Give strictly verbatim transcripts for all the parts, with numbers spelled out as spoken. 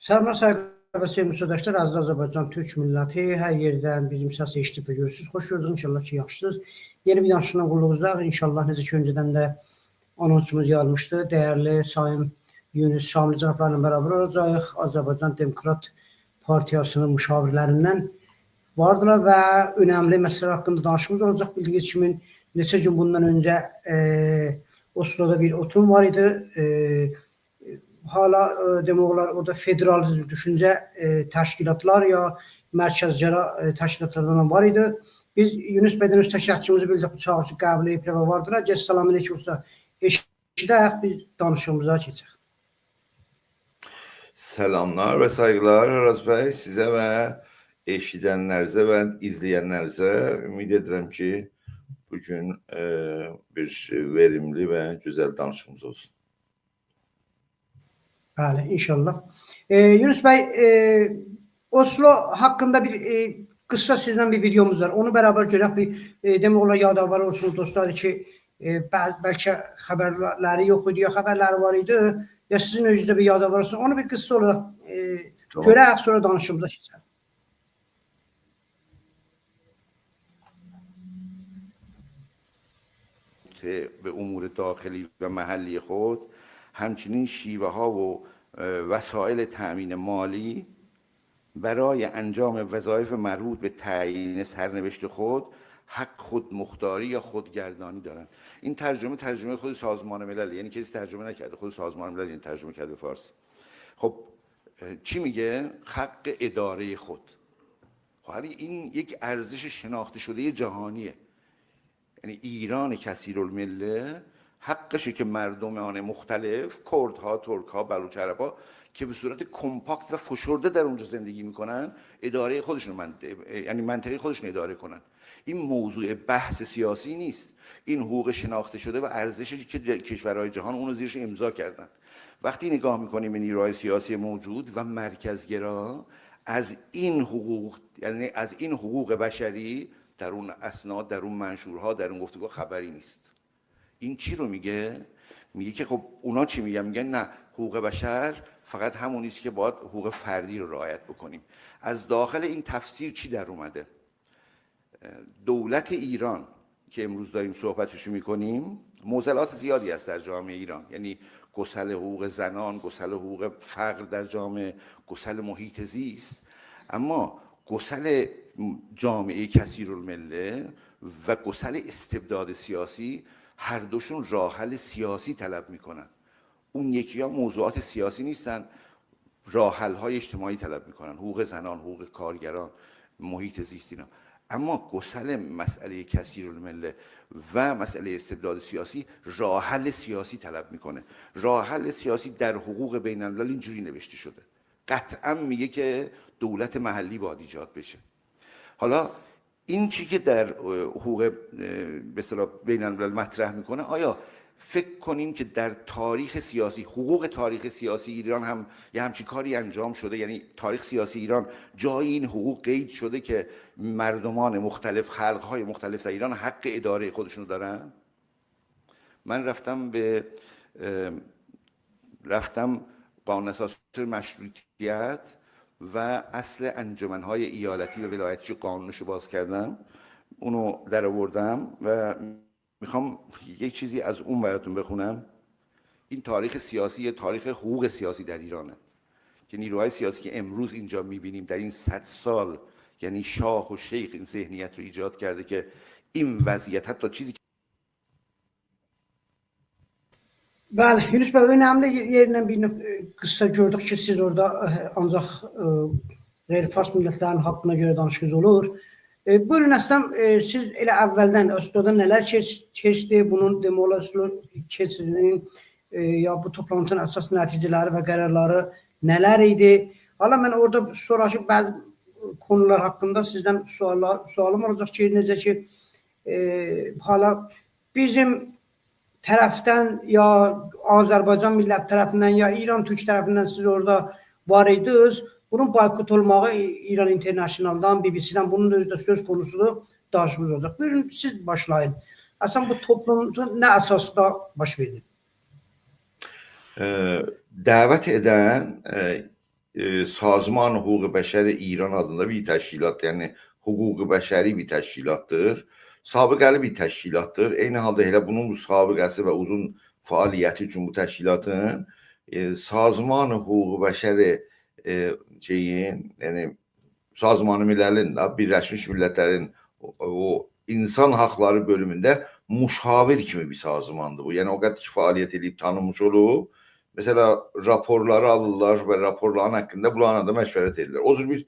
سلاملار، سایغیلار و سئویملی سیرداشلار، عزیز آذربایجان تورک میللتی، هر یئردن بیزیم سسی ائشیدیب و گؤرورسونوز. خوش گؤردوک، ان‌شاءالله کی، یاخشیسینیز. یئنی بیر دانیشیقلا قوللوغونوزدا، ان‌شاءالله، نئجه کی، اؤنجه‌دن ده آنونسوموز یاییلمیشدی. دیرلی سایین یونس شاملی جنابلاری ایله برابر اولاجاغیق. آذربایجان دموکرات پارتیاسی‌نین مشاورلریندن واردیلار و اؤنملی مسئله‌لر حاقیندا دانیشیغیمیز اولاجاق. بیلدیگینیز کیمی، نئچه گون بوندان اؤنجه، ائ، اسلودا بیر اوتوروم وار ایدی. ائ، حالا، ائ، دئمک اولار، اورادا فدرالیزم دوشونجه، ائ، تشکیلاتلار یا مرکزگرا، ائ، تشکیلاتلاردان وار ایدی. بیز یونس بیدن اؤز تشکروموزو بیلدیریب، بو چاغیریشی قبول ائدیبلر و واردیلار. گل سلام علیک اولسا، ائشیدک، بیز دانیشیغیمیزا کئچک. سلاملار و سایغیلار، آراز بی، سیزه و ائشیدنلرینیزه و ایزله‌ینلرینیزه. امید ائدیرم کی، بو گون، ائ، بیر وئریملی و گؤزل دانیشیغیمیز اولسون. بلی، ان‌شاءالله. ائ، یونس بی، ائ، اسلو حاقیندا بیر، ائ، قیسا سیزدن بیر ویدئوموز وار. اونو برابر گؤرک، بیر، ائ، دئمک اولار، یادآوار اولسون دوستلار کی، ائ، بل-، بلکه خبرلری یوخ ایدی، یا خبرلری وار ایدی، یا سیزین اؤزونوزه بیر یادآوار اولسون. اونو بیر قیسا اولاراق، ائ، تامام. گؤرک، سونرا دانیشیغیمیزا کئچک. به امور داخلی و محلی خود، همچنین شیوه‌ها و، اه، وسایل تأمین مالی برای انجام وظایف مربوط به تعیین سرنوشت خود، حق خودمختاری یا خودگردانی دارند. این ترجمه، ترجمهٔ خود سازمان ملل، یعنی کسی ترجمه نکرده، خود سازمان ملل این ترجمه کرده به فارسی. خب، اه، چی میگه؟ حق ادارهٔ خود. خب، این یک ارزش شناخته شدهٔ جهانیه. یعنی ایران کثیرالمله حقشه که مردمان مختلف، کردها، ترک‌ها، بلوچ، عرب‌ها، که به صورت کمپاکت و فشرده در اونجا زندگی می‌کنن، ادارهٔ خودشون من-، یعنی منطقهٔ خودشون اداره کنن. این موضوع بحث سیاسی نیست. این حقوق شناخته شده و ارزشی که ج-، کشورهای جهان اونو زیرش امضا کردن. وقتی نگاه می‌کنیم به نیروهای سیاسی موجود و مرکزگرا، از این حقوق، یعنی از این حقوق بشری در اون اسناد، در اون منشورها، در اون گفتگو خبری نیست. این چی رو میگه؟ میگه که خب اونا چی میگن؟ میگن نه، حقوق بشر فقط همونیست که باید حقوق فردی رو رعایت بکنیم. از داخل این تفسیر چی در اومده؟ دولت ایران که امروز داریم صحبتش می‌کنیم، معضلات زیادی است در جامعهٔ ایران، یعنی گسل حقوق زنان، گسل حقوق فقر در جامعه، گسل محیط زیست. اما گسل جامعهٔ کثیرالمله و گسل استبداد سیاسی، هر دوشون راه حل سیاسی طلب می‌کنن. اون یکی‌ها موضوعات سیاسی نیستن، راه حل‌های اجتماعی طلب می‌کنن، حقوق زنان، حقوق کارگران، محیط زیست، اینا. اما گسل مسئلهٔ کثیرالمله و مسئلهٔ استبداد سیاسی راه حل سیاسی طلب می‌کنه. راه حل سیاسی در حقوق بین‌الملل اینجوری نوشته شده. قطعاً میگه که دولت محلی باید ایجاد بشه. حالا این چی که در، اه، حقوق، اه، به اصطلاح بین‌الملل مطرح می‌کنه، آیا فکر کنیم که در تاریخ سیاسی، حقوق تاریخ سیاسی ایران هم یه همچین کاری انجام شده؟ یعنی تاریخ سیاسی ایران جای این حقوق قید شده که مردمان مختلف، خلق‌های مختلف در ایران حق ادارهٔ خودشونو دارن؟ من رفتم به، اه، رفتم قانون اساسی مشروطیت و اصل انجمن‌های ایالتی و ولایتی قانونش رو باز کردم، اونو در آوردم و می‌خوام یک چیزی از اون براتون بخونم. این تاریخ سیاسی، تاریخ حقوق سیاسی در ایرانه که نیروهای سیاسی که امروز اینجا می‌بینیم در این صد سال، یعنی شاه و شیخ این ذهنیت رو ایجاد کرده که این وضعیت، حتی چیزی که بلی، یونس بی، اؤنملی یئریندن بیر نق-، قیسا گؤردوک کی، سیز اورادا، اه، آنجاق، اه، غیر فارس میللتلرین حاققینا گؤره دانیشیغینیز اولور. ائ، بویورون، اصلاً، ائ، سیز ائله اولدن، اسلودا نه‌لر کئچ-، کئچدی، بونون، دئمک اولار، اسلو کئچیرینین، ائ، یا بو توپلانتینین اساس نتیجه‌لری و قرارلاری نه‌لر ایدی؟ حالا من اورادا سونراکی بعضی کونولار حاقیندا سیزدن سؤاللار، سؤالیم اولاجاق کی، نئجه کی، ائ، حالا بیزیم طرفدن، یا آذربایجان میللتی طرفیندن، یا ایران تورک طرفیندن سیز اورادا وار ایدینیز، بونون بایکوت اولماغی ایران اینترنشنالدان، بی بی سی‌دن، بونون دا اؤزو ده سؤز قونوسودور، دانیشیغیمیز اولاجاق. بویورون، سیز باشلایین. اصلاً بو توپلومدا نه اساسدا باش وئردی؟ اه، دعوت ائدن، اه، ائ، سازمان حقوق بشر ایران آدیندا بیر تشکیلات، یعنی حقوق بشری بیر تشکیلاتدیر، سابقه‌لی بیر تشکیلاتدیر. عینی حالدا ائله بونون بو سابقه‌سی و اوزون فعالیتی اوچون بو تشکیلاتین، ائ، سازمان حقوق بشر، ائ، شئیین، یعنی سازمان مللین ده، بیرلشمیش میللت‌لرین او، او اینسان حاقلاری بؤلومونده مشاور کیمی بیر سازماندیر بو. یعنی او قدر کی، فعالیت ائدیب تانینمیش اولوب. مثلا، راپورلاری آلیرلار و راپورلارین حاقیندا بونلارلا دا مشورت ائدیرلر. او جور بیر،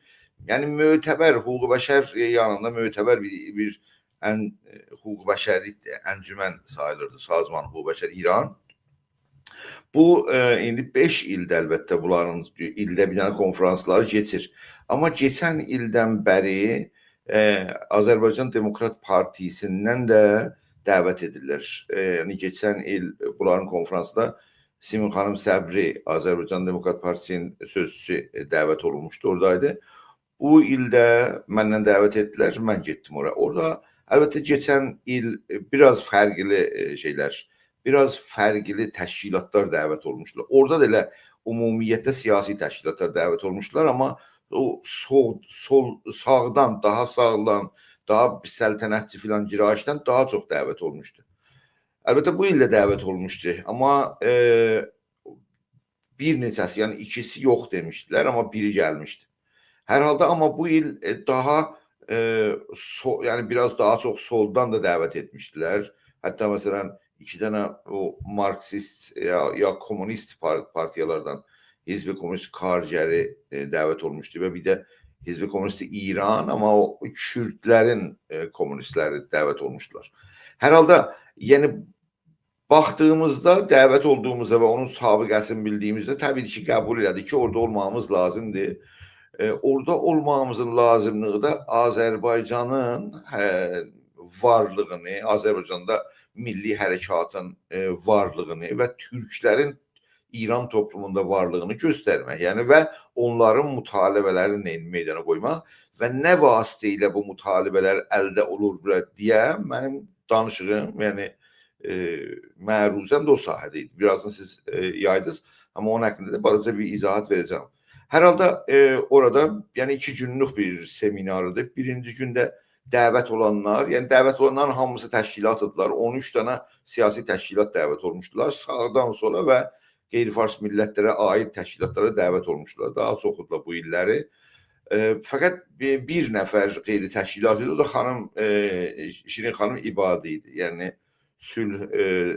یعنی معتبر، حقوق بشر یانیندا معتبر بیر، بیر ان-، حقوق بشری انجمن ساییلیردی سازمان حقوق بشر ایران. بو، ائ، ایندی بئش ایلدیر البته بونلارین ایلده بیر دنه کنفرانسلاری کئچیر. آمما کئچن ایلدن بری، ائ، آذربایجان دموکرات پارتیسیندن ده دعوت ائدیرلر. ائ، یعنی کئچن ایل بونلارین کنفرانسیندا سیمین خانیم صبری، آذربایجان دموکرات پارتیسی‌نین سؤزچوسو، ائ، دعوت اولونموشدو، اورادایدی. بو ایل ده مندن دعوت ائتدیلر، من گئتدیم اورا. اورادا، البته، کئچن ایل، ائ، بیر آز فرقلی، ائ، شئیلر، بیر آز فرقلی تشکیلاتلار دعوت اولموشدولار. اورادا دا ائله عمومیتله سیاسی تشکیلاتلار دعوت اولموشدولار، آمما او سول، سول، ساغدان، داها ساغدان، داها سلطنتچی فلان گرایشدن داها چوخ دعوت اولموشدو. البته، بو ایل ده دعوت اولموشدو، آمما، ائ، بیر نئچه‌سی، یعنی ایکیسی یوخ دئمیشدیلر، آمما بیری گلمیشدی. هر حالدا، آمما بو ایل، ائ، داها، ائ، سو-، یعنی بیر آز داها چوخ سولدان دا دعوت ائتمیشدیلر. حتی، مثلا، ایکی دنه او مارکسیست یا، یا کمونیست پار-، پارتیالاردان حزب کمونیست کارگری، ائ، دعوت اولموشدو و بیر ده حزب کمونیست ایران، آمما او کوردلرین، ائ، کمونیستلری دعوت اولموشدولار. هر حالدا، یعنی، باخدیغیمیزدا، دعوت اولدوغوموزدا و اونون سابقه‌سینی بیلدیگیمیزده طبیعی کی، قبول ائله‌دیک کی، اورادا اولماغیمیز لازیمدیر. ائ، اورادا اولماغیمیزین لازیملیغی دا آذربایجانین، هه، وارلیغینی، آذربایجاندا میللی حرکاتین، ائ، وارلیغینی و تورکلرین ایران توپلوموندا وارلیغینی گؤسترمک، یعنی و اونلارین مطالبه‌لرینی میدانا قویماق و نه واسطه ایله بو مطالبه‌لر الده اولور بیله دئیه منیم دانیشیغیم، یعنی، ائ، معروضه‌م ده او ساحه‌ده ایدی. بیر آزینی سیز، ائ، یایدینیز، آمما اونون حاقیندا دا بالاجا بیر ایضاحات وئره‌جم. هر حالدا، ائ، اورادا، یعنی ایکی گونلوک بیر سمینار ایدی. بیرینجی گون ده دعوت اولانلار، یعنی دعوت اولانلارین هامیسی تشکیلات ایدیلر. اون اوچ دنه سیاسی تشکیلات دعوت اولموشدولار. ساغدان سولا و غیر فارس میللت‌لره عایید تشکیلاتلارا دعوت اولموشدولار. داها چوخودولار بو ایللری. ائ، فقط بیر، بیر نفر غیر تشکیلات ایدی. او دا خانیم، ائ، شیرین خانیم عبادی ایدی. یعنی صلح، ائ،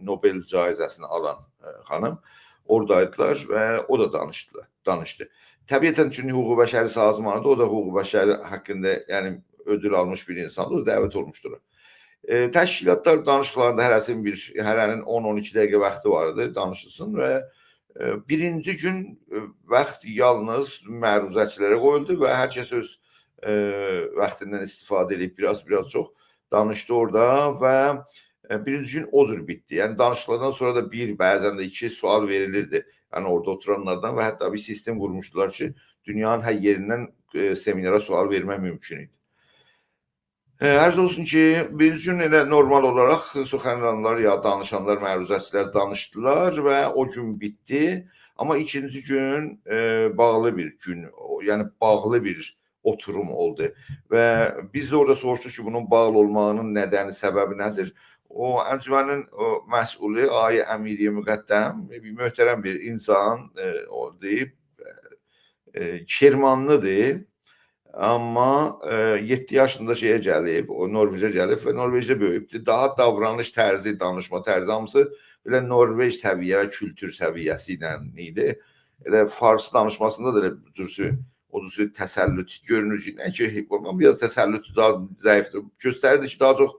نوبل جایزه‌سینی آلان، ائ، خانیم. اورادایدیلار و او دا دانیشدیلار، دانیشدی. طبیعتا، چونکی حقوق بشری سازمانیدیر، او دا حقوق بشری حاقیندا، یعنی اؤدول آلمیش بیر اینساندیر، او دعوت اولموشدور. ائ، تشکیلاتلار دانیشیقلاریندا هره‌سینین بیر، هره‌نین اون، اون ایکی دقیقه واختی وار ایدی، دانیشیلسین و، ائ، بیرینجی گون، ائ، واخت یالنیز معروضه‌چیلره قویولدو و هر کس اؤز، ائ، واختیندان استفاده ائدیب، بیر آز، بیر آز چوخ دانیشدی اورادا و، ائ، بیرینجی گون او جور بیتدی. یعنی دانیشیقلاردان سونرا دا بیر، بعضا ده ایکی سؤال وئریلیردی. یعنی اورادا اوتورانلاردان و حتی بیر سیستم قورموشدولار کی، دونیانین هر یئریندن، ائ، سمینارا سؤال وئرمک مومکون ایدی. ائ، عرض اولسون کی، بیز اوچون ائله نورمال اولاراق سخنرانلار یا دانیشانلار، معروضه‌چیلر دانیشدیلار و او گون بیتدی. آمما ایکینجی گون، ائ، باغلی بیر گون، او، یعنی باغلی بیر اوتوروم اولدو. و بیز ده اورادا سوروشدوق کی، بونون باغلی اولماغینین ندنی، سببی نه‌دیر؟ او انجمنین او مسئولو، آقای امیری مقدم، بیر محترم بیر اینسان، ائ، او دئییب، ائ، کرمانلی‌دیر. آمما، ائ، یئددی یاشیندا شئیه گلیب، او نوروئژه گلیب و نوروئژده بؤیویوبدور. داها داورانیش طرزی، دانیشما طرزی، هامیسی بئله نوروئژ سویه و کولتور سویه‌سی ایله ایدی. ائله فارس دانیشماسیندا دا ائله بو جورسو، او جورسو تسلط گؤرونور کی، نه کی، بیر آز تسلط، داها ضعیفدیر. گؤستریردی کی، داها چوخ،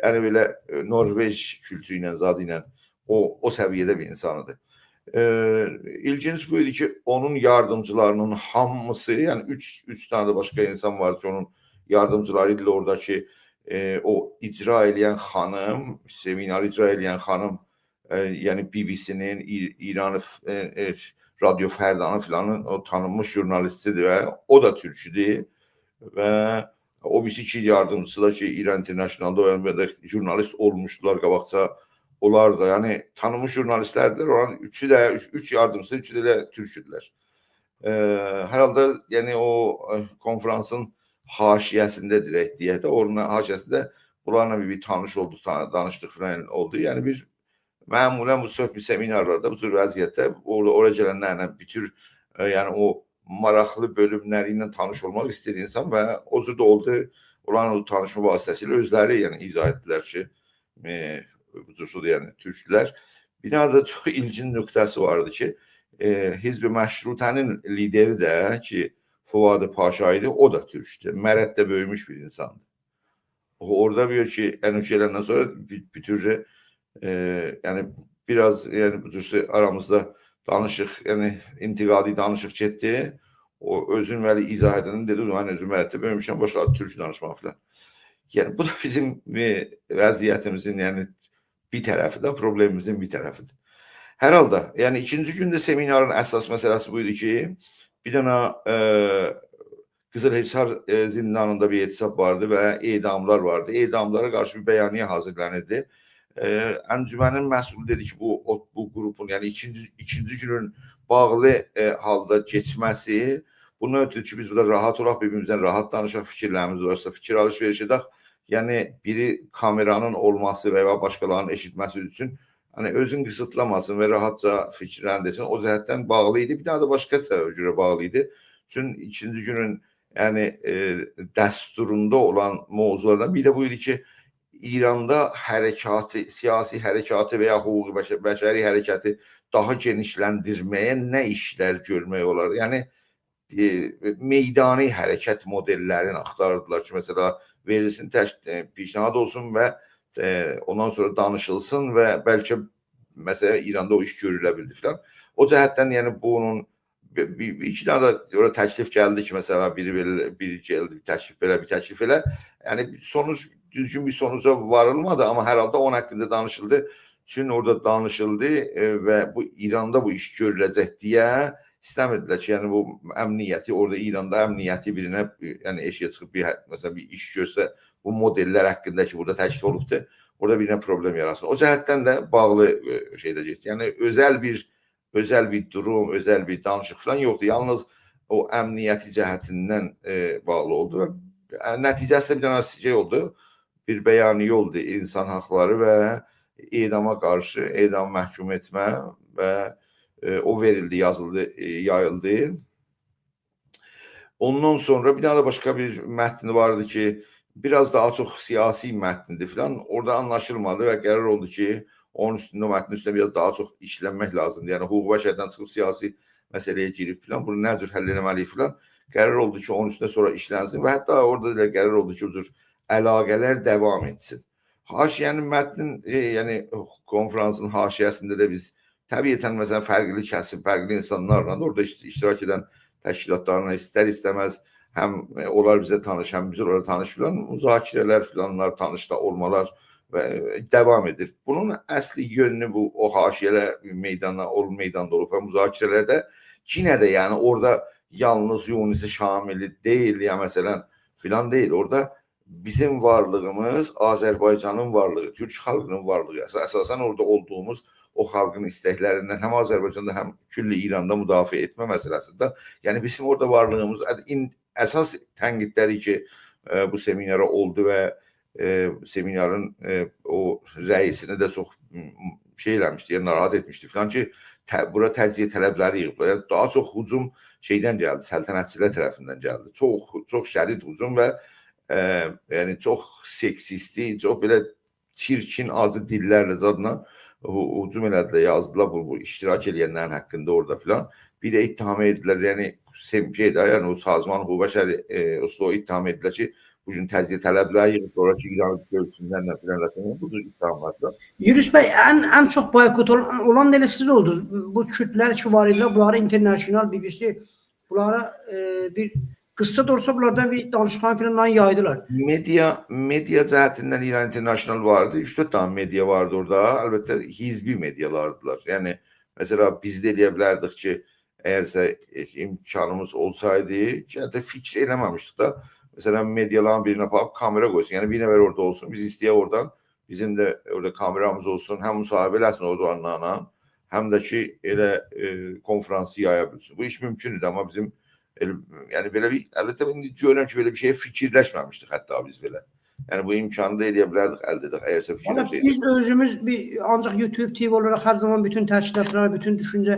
یعنی بئله، ائ، نوروئژ کولتورو ایله، زادی ایله او، او سویه‌ده بیر اینسان ایدی. ائ، ایلگینج بو ایدی کی، اونون یاردیمجیلارینین هامیسی، یعنی اوچ، اوچ دنه ده باشقا اینسان واردی کی، اونون یاردیمجیلاری ایدی اورادا کی، ائ، او اجرا ائله‌ین خانیم، سمیناری اجرا ائله‌ین خانیم، ائ، یعنی بی‌بی‌سی‌نین، ای-، ایران ف-، ائ، ائ، رادیو فردانین فلانین او تانینمیش ژورنالیستیدیر و او دا تورکودور و او بیریسی ایکی یاردیمجیسی دا کی، ایران اینترنشنالدا او، یعنی، بئله ژورنالیست اولموشدولار قاباقجا. اونلار دا، یعنی، تانینمیش ژورنالیستلردیر. اونلارین اوچو ده، اوچ، اوچ یاردیمجیسی دا اوچو ده ائله تورکودولر. ائ، هر حالدا، یعنی او، ائ، کنفرانسین حاشیه‌سینده دئیک، دئیک ده، اونون حاشیه‌سینده بونلارلا بیر، بیر تانیش اولدو، تا-، دانیشدیق فلان اولدو. یعنی بیر معمولاً بو صحبت سمینارلاردا بو جور وضعیتده اورادا، اورا گلنلرله بیر تور، ائ، یعنی او ماراقلی بؤلوملری ایله تانیش اولماق ایسته‌ییر اینسان و او جور ده اولدو. اولارین او تانیشما واسطه‌سیله اؤزلری، یعنی ایضاح ائتدیلر کی، ائ، بو جور سوزدو، یعنی تورکلر. بیر دنه ده چوخ ایلگینج نقطه‌سی واردی کی، ائ، حزب مشروطه‌نین لیدری ده کی، فواد پاشا ایدی، او دا تورکدور. مرندده بؤیوموش بیر اینساندیر. او، اورادا بیر کی، انوشه گلندن سونرا بو، بو تور، ائ، یعنی بیر آز، یعنی بو جور آرامیزدا دانیشیق، یعنی انتقادی دانیشیق گئتدی. او اؤزون ولی ایضاح ائدنده دئدی: «من اؤزوم مرندده بؤیوموشم»، باشلادی تورکجه دانیشماغا فلان. یعنی بو دا بیزیم، ائ، وضعیتیمیزین، یعنی بیر طرفی ده، پروبلئمیمیزین بیر طرفیدیر. هر حالدا، یعنی ایکینجی گونده سمینارین اساس مسئله‌سی بو ایدی کی، بیر دنه، ائ، قیزیل حصار، ائ، زیندانیندا بیر اعتصاب واردی و اعداملار واردی. اعداملارا قارشی بیر بیانیه حاضیرلانیردی. ائ، انجمنین مسئولو دئدی کی، بو، او، بو گروپون، یعنی ایکینجی، ایکینجی گونون باغلی، ائ، حالدا کئچمه‌سی بوندان اؤترو کی، بیز بورادا راحت اولاق، بیر-بیریمیزدن راحت دانیشاق، فیکیرلریمیز وارسا فیکیر آلیش-وئریش ائدک. یعنی بیری کامئرانین اولماسی و یا باشقالارینین ائشیتمه‌سی اوچون، یعنی اؤزون قیسیتلاماسین و راحتجا فیکیرلرینی دئسین، او جهتدن باغلی ایدی. بیر دنه ده باشقا سببه گؤره باغلی ایدی. چون ایکینجی گونون، یعنی، ائ، دستوروندا اولان موضوعلاردان بیری ده بو ایدی کی، ایراندا حرکاتی، سیاسی حرکاتی و یا حقوق بشر، بشری حرکتی داها گئنیشلندیرمه‌یه نه ایشلر گؤرمک اولار؟ یعنی، ائ، میدانی حرکت مدل‌لرینی آختاریردیلار کی، مثلا، وئریلسین، تش-، ائ، پیشنهاد اولسون و، ائ، اوندان سونرا دانیشیلسین و بلکه، مثلا، ایراندا او ایش گؤروله بیلدی فلان. او جهتدن، یعنی، بونون بیر، بیر، بیر ایکی دنه ده اورا تکلیف گلدی کی، مثلا، بیری بئله، بیری گلدی، بیر تکلیف بئله، بیر تکلیف ائله. یعنی، سونوج، دوزگون بیر سونوجا واریلمادی، آمما هر حالدا اونون حاقیندا دانیشیلدی. چون اورادا دانیشیلدی، ائ، و بو ایراندا بو ایش گؤروله‌جک دئیه ایسته‌میردیلر کی، یعنی بو امنیتی، اورادا ایراندا امنیتی بیرینه، ائ، یعنی ائشییه چیخیب بیر، مثلا، بیر ایش گؤرسه، بو مدل‌لر حاقیندا کی، بورادا تکلیف اولوبدور، اورادا بیرینه پروبلئم یاراتسین. او جهتدن ده باغلی، ائ، شئیده گئتدی. یعنی اؤزل بیر، اؤزل بیر دوروم، اؤزل بیر دانیشیق فلان یوخدور. یالنیز او امنیتی جهتیندن، ائ، باغلی اولدو و، ائ، نتیجه‌سی ده بیر دنه شئی اولدو. بیر بیانیه اولدو اینسان حاقلاری و اعداما قارشی، اعدام محکوم ائتمه و، ائ، او وئریلدی، یازیلدی، ائ، یاییلدی. اوندان سونرا بیر دنه ده باشقا بیر متن واردی کی، بیر آز داها چوخ سیاسی متندیر فلان. اورادا آنلاشیلمادی و قرار اولدو کی، اونون اوستونده، او متنین اوستونده بیر آز داها چوخ ایشلنمک لازیمدیر. یعنی حقوق بشردن چیخیب سیاسی مسئله‌یه گیریب فلان، بونو نه جور حل ائله‌مه‌لی‌ییک فلان. قرار اولدو کی، اونون اوستونده سونرا ایشلنسین و حتی اورادا دا قرار اولدو کی، او جور علاقه‌لر داوام ائتسین. حاشیه‌نین متنین، ائ، یعنی کنفرانسین حاشیه‌سینده ده بیز طبیعتاً، مثلا، فرقلی کسیم، فرقلی اینسانلارلا، اورادا ایش-، اشتراک ائدن تشکیلاتلارلا ایستر-ایسته‌مز هم، ائ، اونلار بیزه تانیش، هم بیز اونلارا تانیش فلان، مذاکره‌لر فلانلار، تانیشدا اولمالار و، ائ، داوام ائدیر. بونون اصلی یؤنو بو، او حاشیه‌لر میداندا، او میداندا اولوب و مذاکره‌لرده یئنه ده، یعنی، اورادا یالنیز یونس شاملی دئییل، یا، مثلا، فلان دئییل. اورادا بیزیم وارلیغیمیز، آذربایجانین وارلیغی، تورک خالقینین وارلیغی، اس-، اساساً اورادا اولدوغوموز او خالقین ایستکلریندن هم آذربایجاندا، هم کل ایراندا مدافعه ائتمه مسئله‌سینده. یعنی بیزیم اورادا وارلیغیمیز، اد-، این-، اساس تنقیدلری کی، ائ، بو سمینارا اولدو و، ائ، سمینارین، ائ، او رئیسینی ده چوخ، م، م، شئی ائله‌میشدی، یعنی ناراحت ائتمیشدی فلان کی، ت-، بورا تجزیه‌طلب‌لری ییغیبلار. یعنی داها چوخ هجوم شئیدن گلدی، سلطنتچی‌لر طرفیندن گلدی. چوخ، چوخ شدید هجوم و، ائ، یعنی چوخ سکسیستی، چوخ بئله چیرکین، آجی دیللرله زادلا هو-، هجوم ائله‌دیلر، یازدیلار بو، بو اشتراک ائله‌ینلرین حاقیندا اورادا فلان. بیر ده اتهام ائدیلر، یعنی، سم-، شئی ده، یعنی او سازمان حقوق بشری، ائ، اوستا او اتهام ائدیلر کی، بو گون تجزیه‌طلب‌لری ییغیب اورا کی، ایرانی بؤلسونلر، نه فلان، نه فلان، بو جور اتهاملار دا. یونس بی، ان، ان چوخ بایکوت اولان، اولان دا ائله سیز اولدونوز. بو کوردلر کی، وار ایدیلر، بونلاری اینترنشنال، بی بی سی، بونلارا، ائ، بیر قیسا دا اولسا بونلاردان بیر دانیشیقلار فلان یایدیلار. مئدیا، مئدیا جهتیندن ایران اینترنشنال واردی، اوچ-دؤرد دنه مئدیا واردی اورادا. البته، حزبی مئدیالاردیلار. یعنی، مثلا، بیز ده ائلیه بیلردیک کی، اگرسه، ائ، امکانیمیز اولسایدی، کی، حتی فیکیر ائله‌مه‌میشدیک ده، مثلا، مئدیالارین بیرینه باخیب کامئرا قویسون. یعنی، بیر نفر اورادا اولسون، بیز ایسته‌یک اورادان، بیزیم ده اورادا کامئرامیز اولسون، هم مصاحبه ائله‌سین اورادانلارلا، هم ده کی، ائله، ائ، کنفرانسی یایا بیلسین. بو ایش مومکوندور، آمما بیزیم ائله، یعنی بئله بیر، البته، ایندی گؤرورم کی، بئله بیر شئیه فیکیرلشمه‌میشدیک حتی بیز بئله. یعنی بو امکانی دا ائلیه بیلردیک، الده ائدک، اگرسه والا فیکیرلشه‌یدیک. بیز اؤزوموز بیر، آنجاق یوتیوب تی وی اولاراق هر زامان بوتون تشکیلاتلارا، بوتون دوشونجه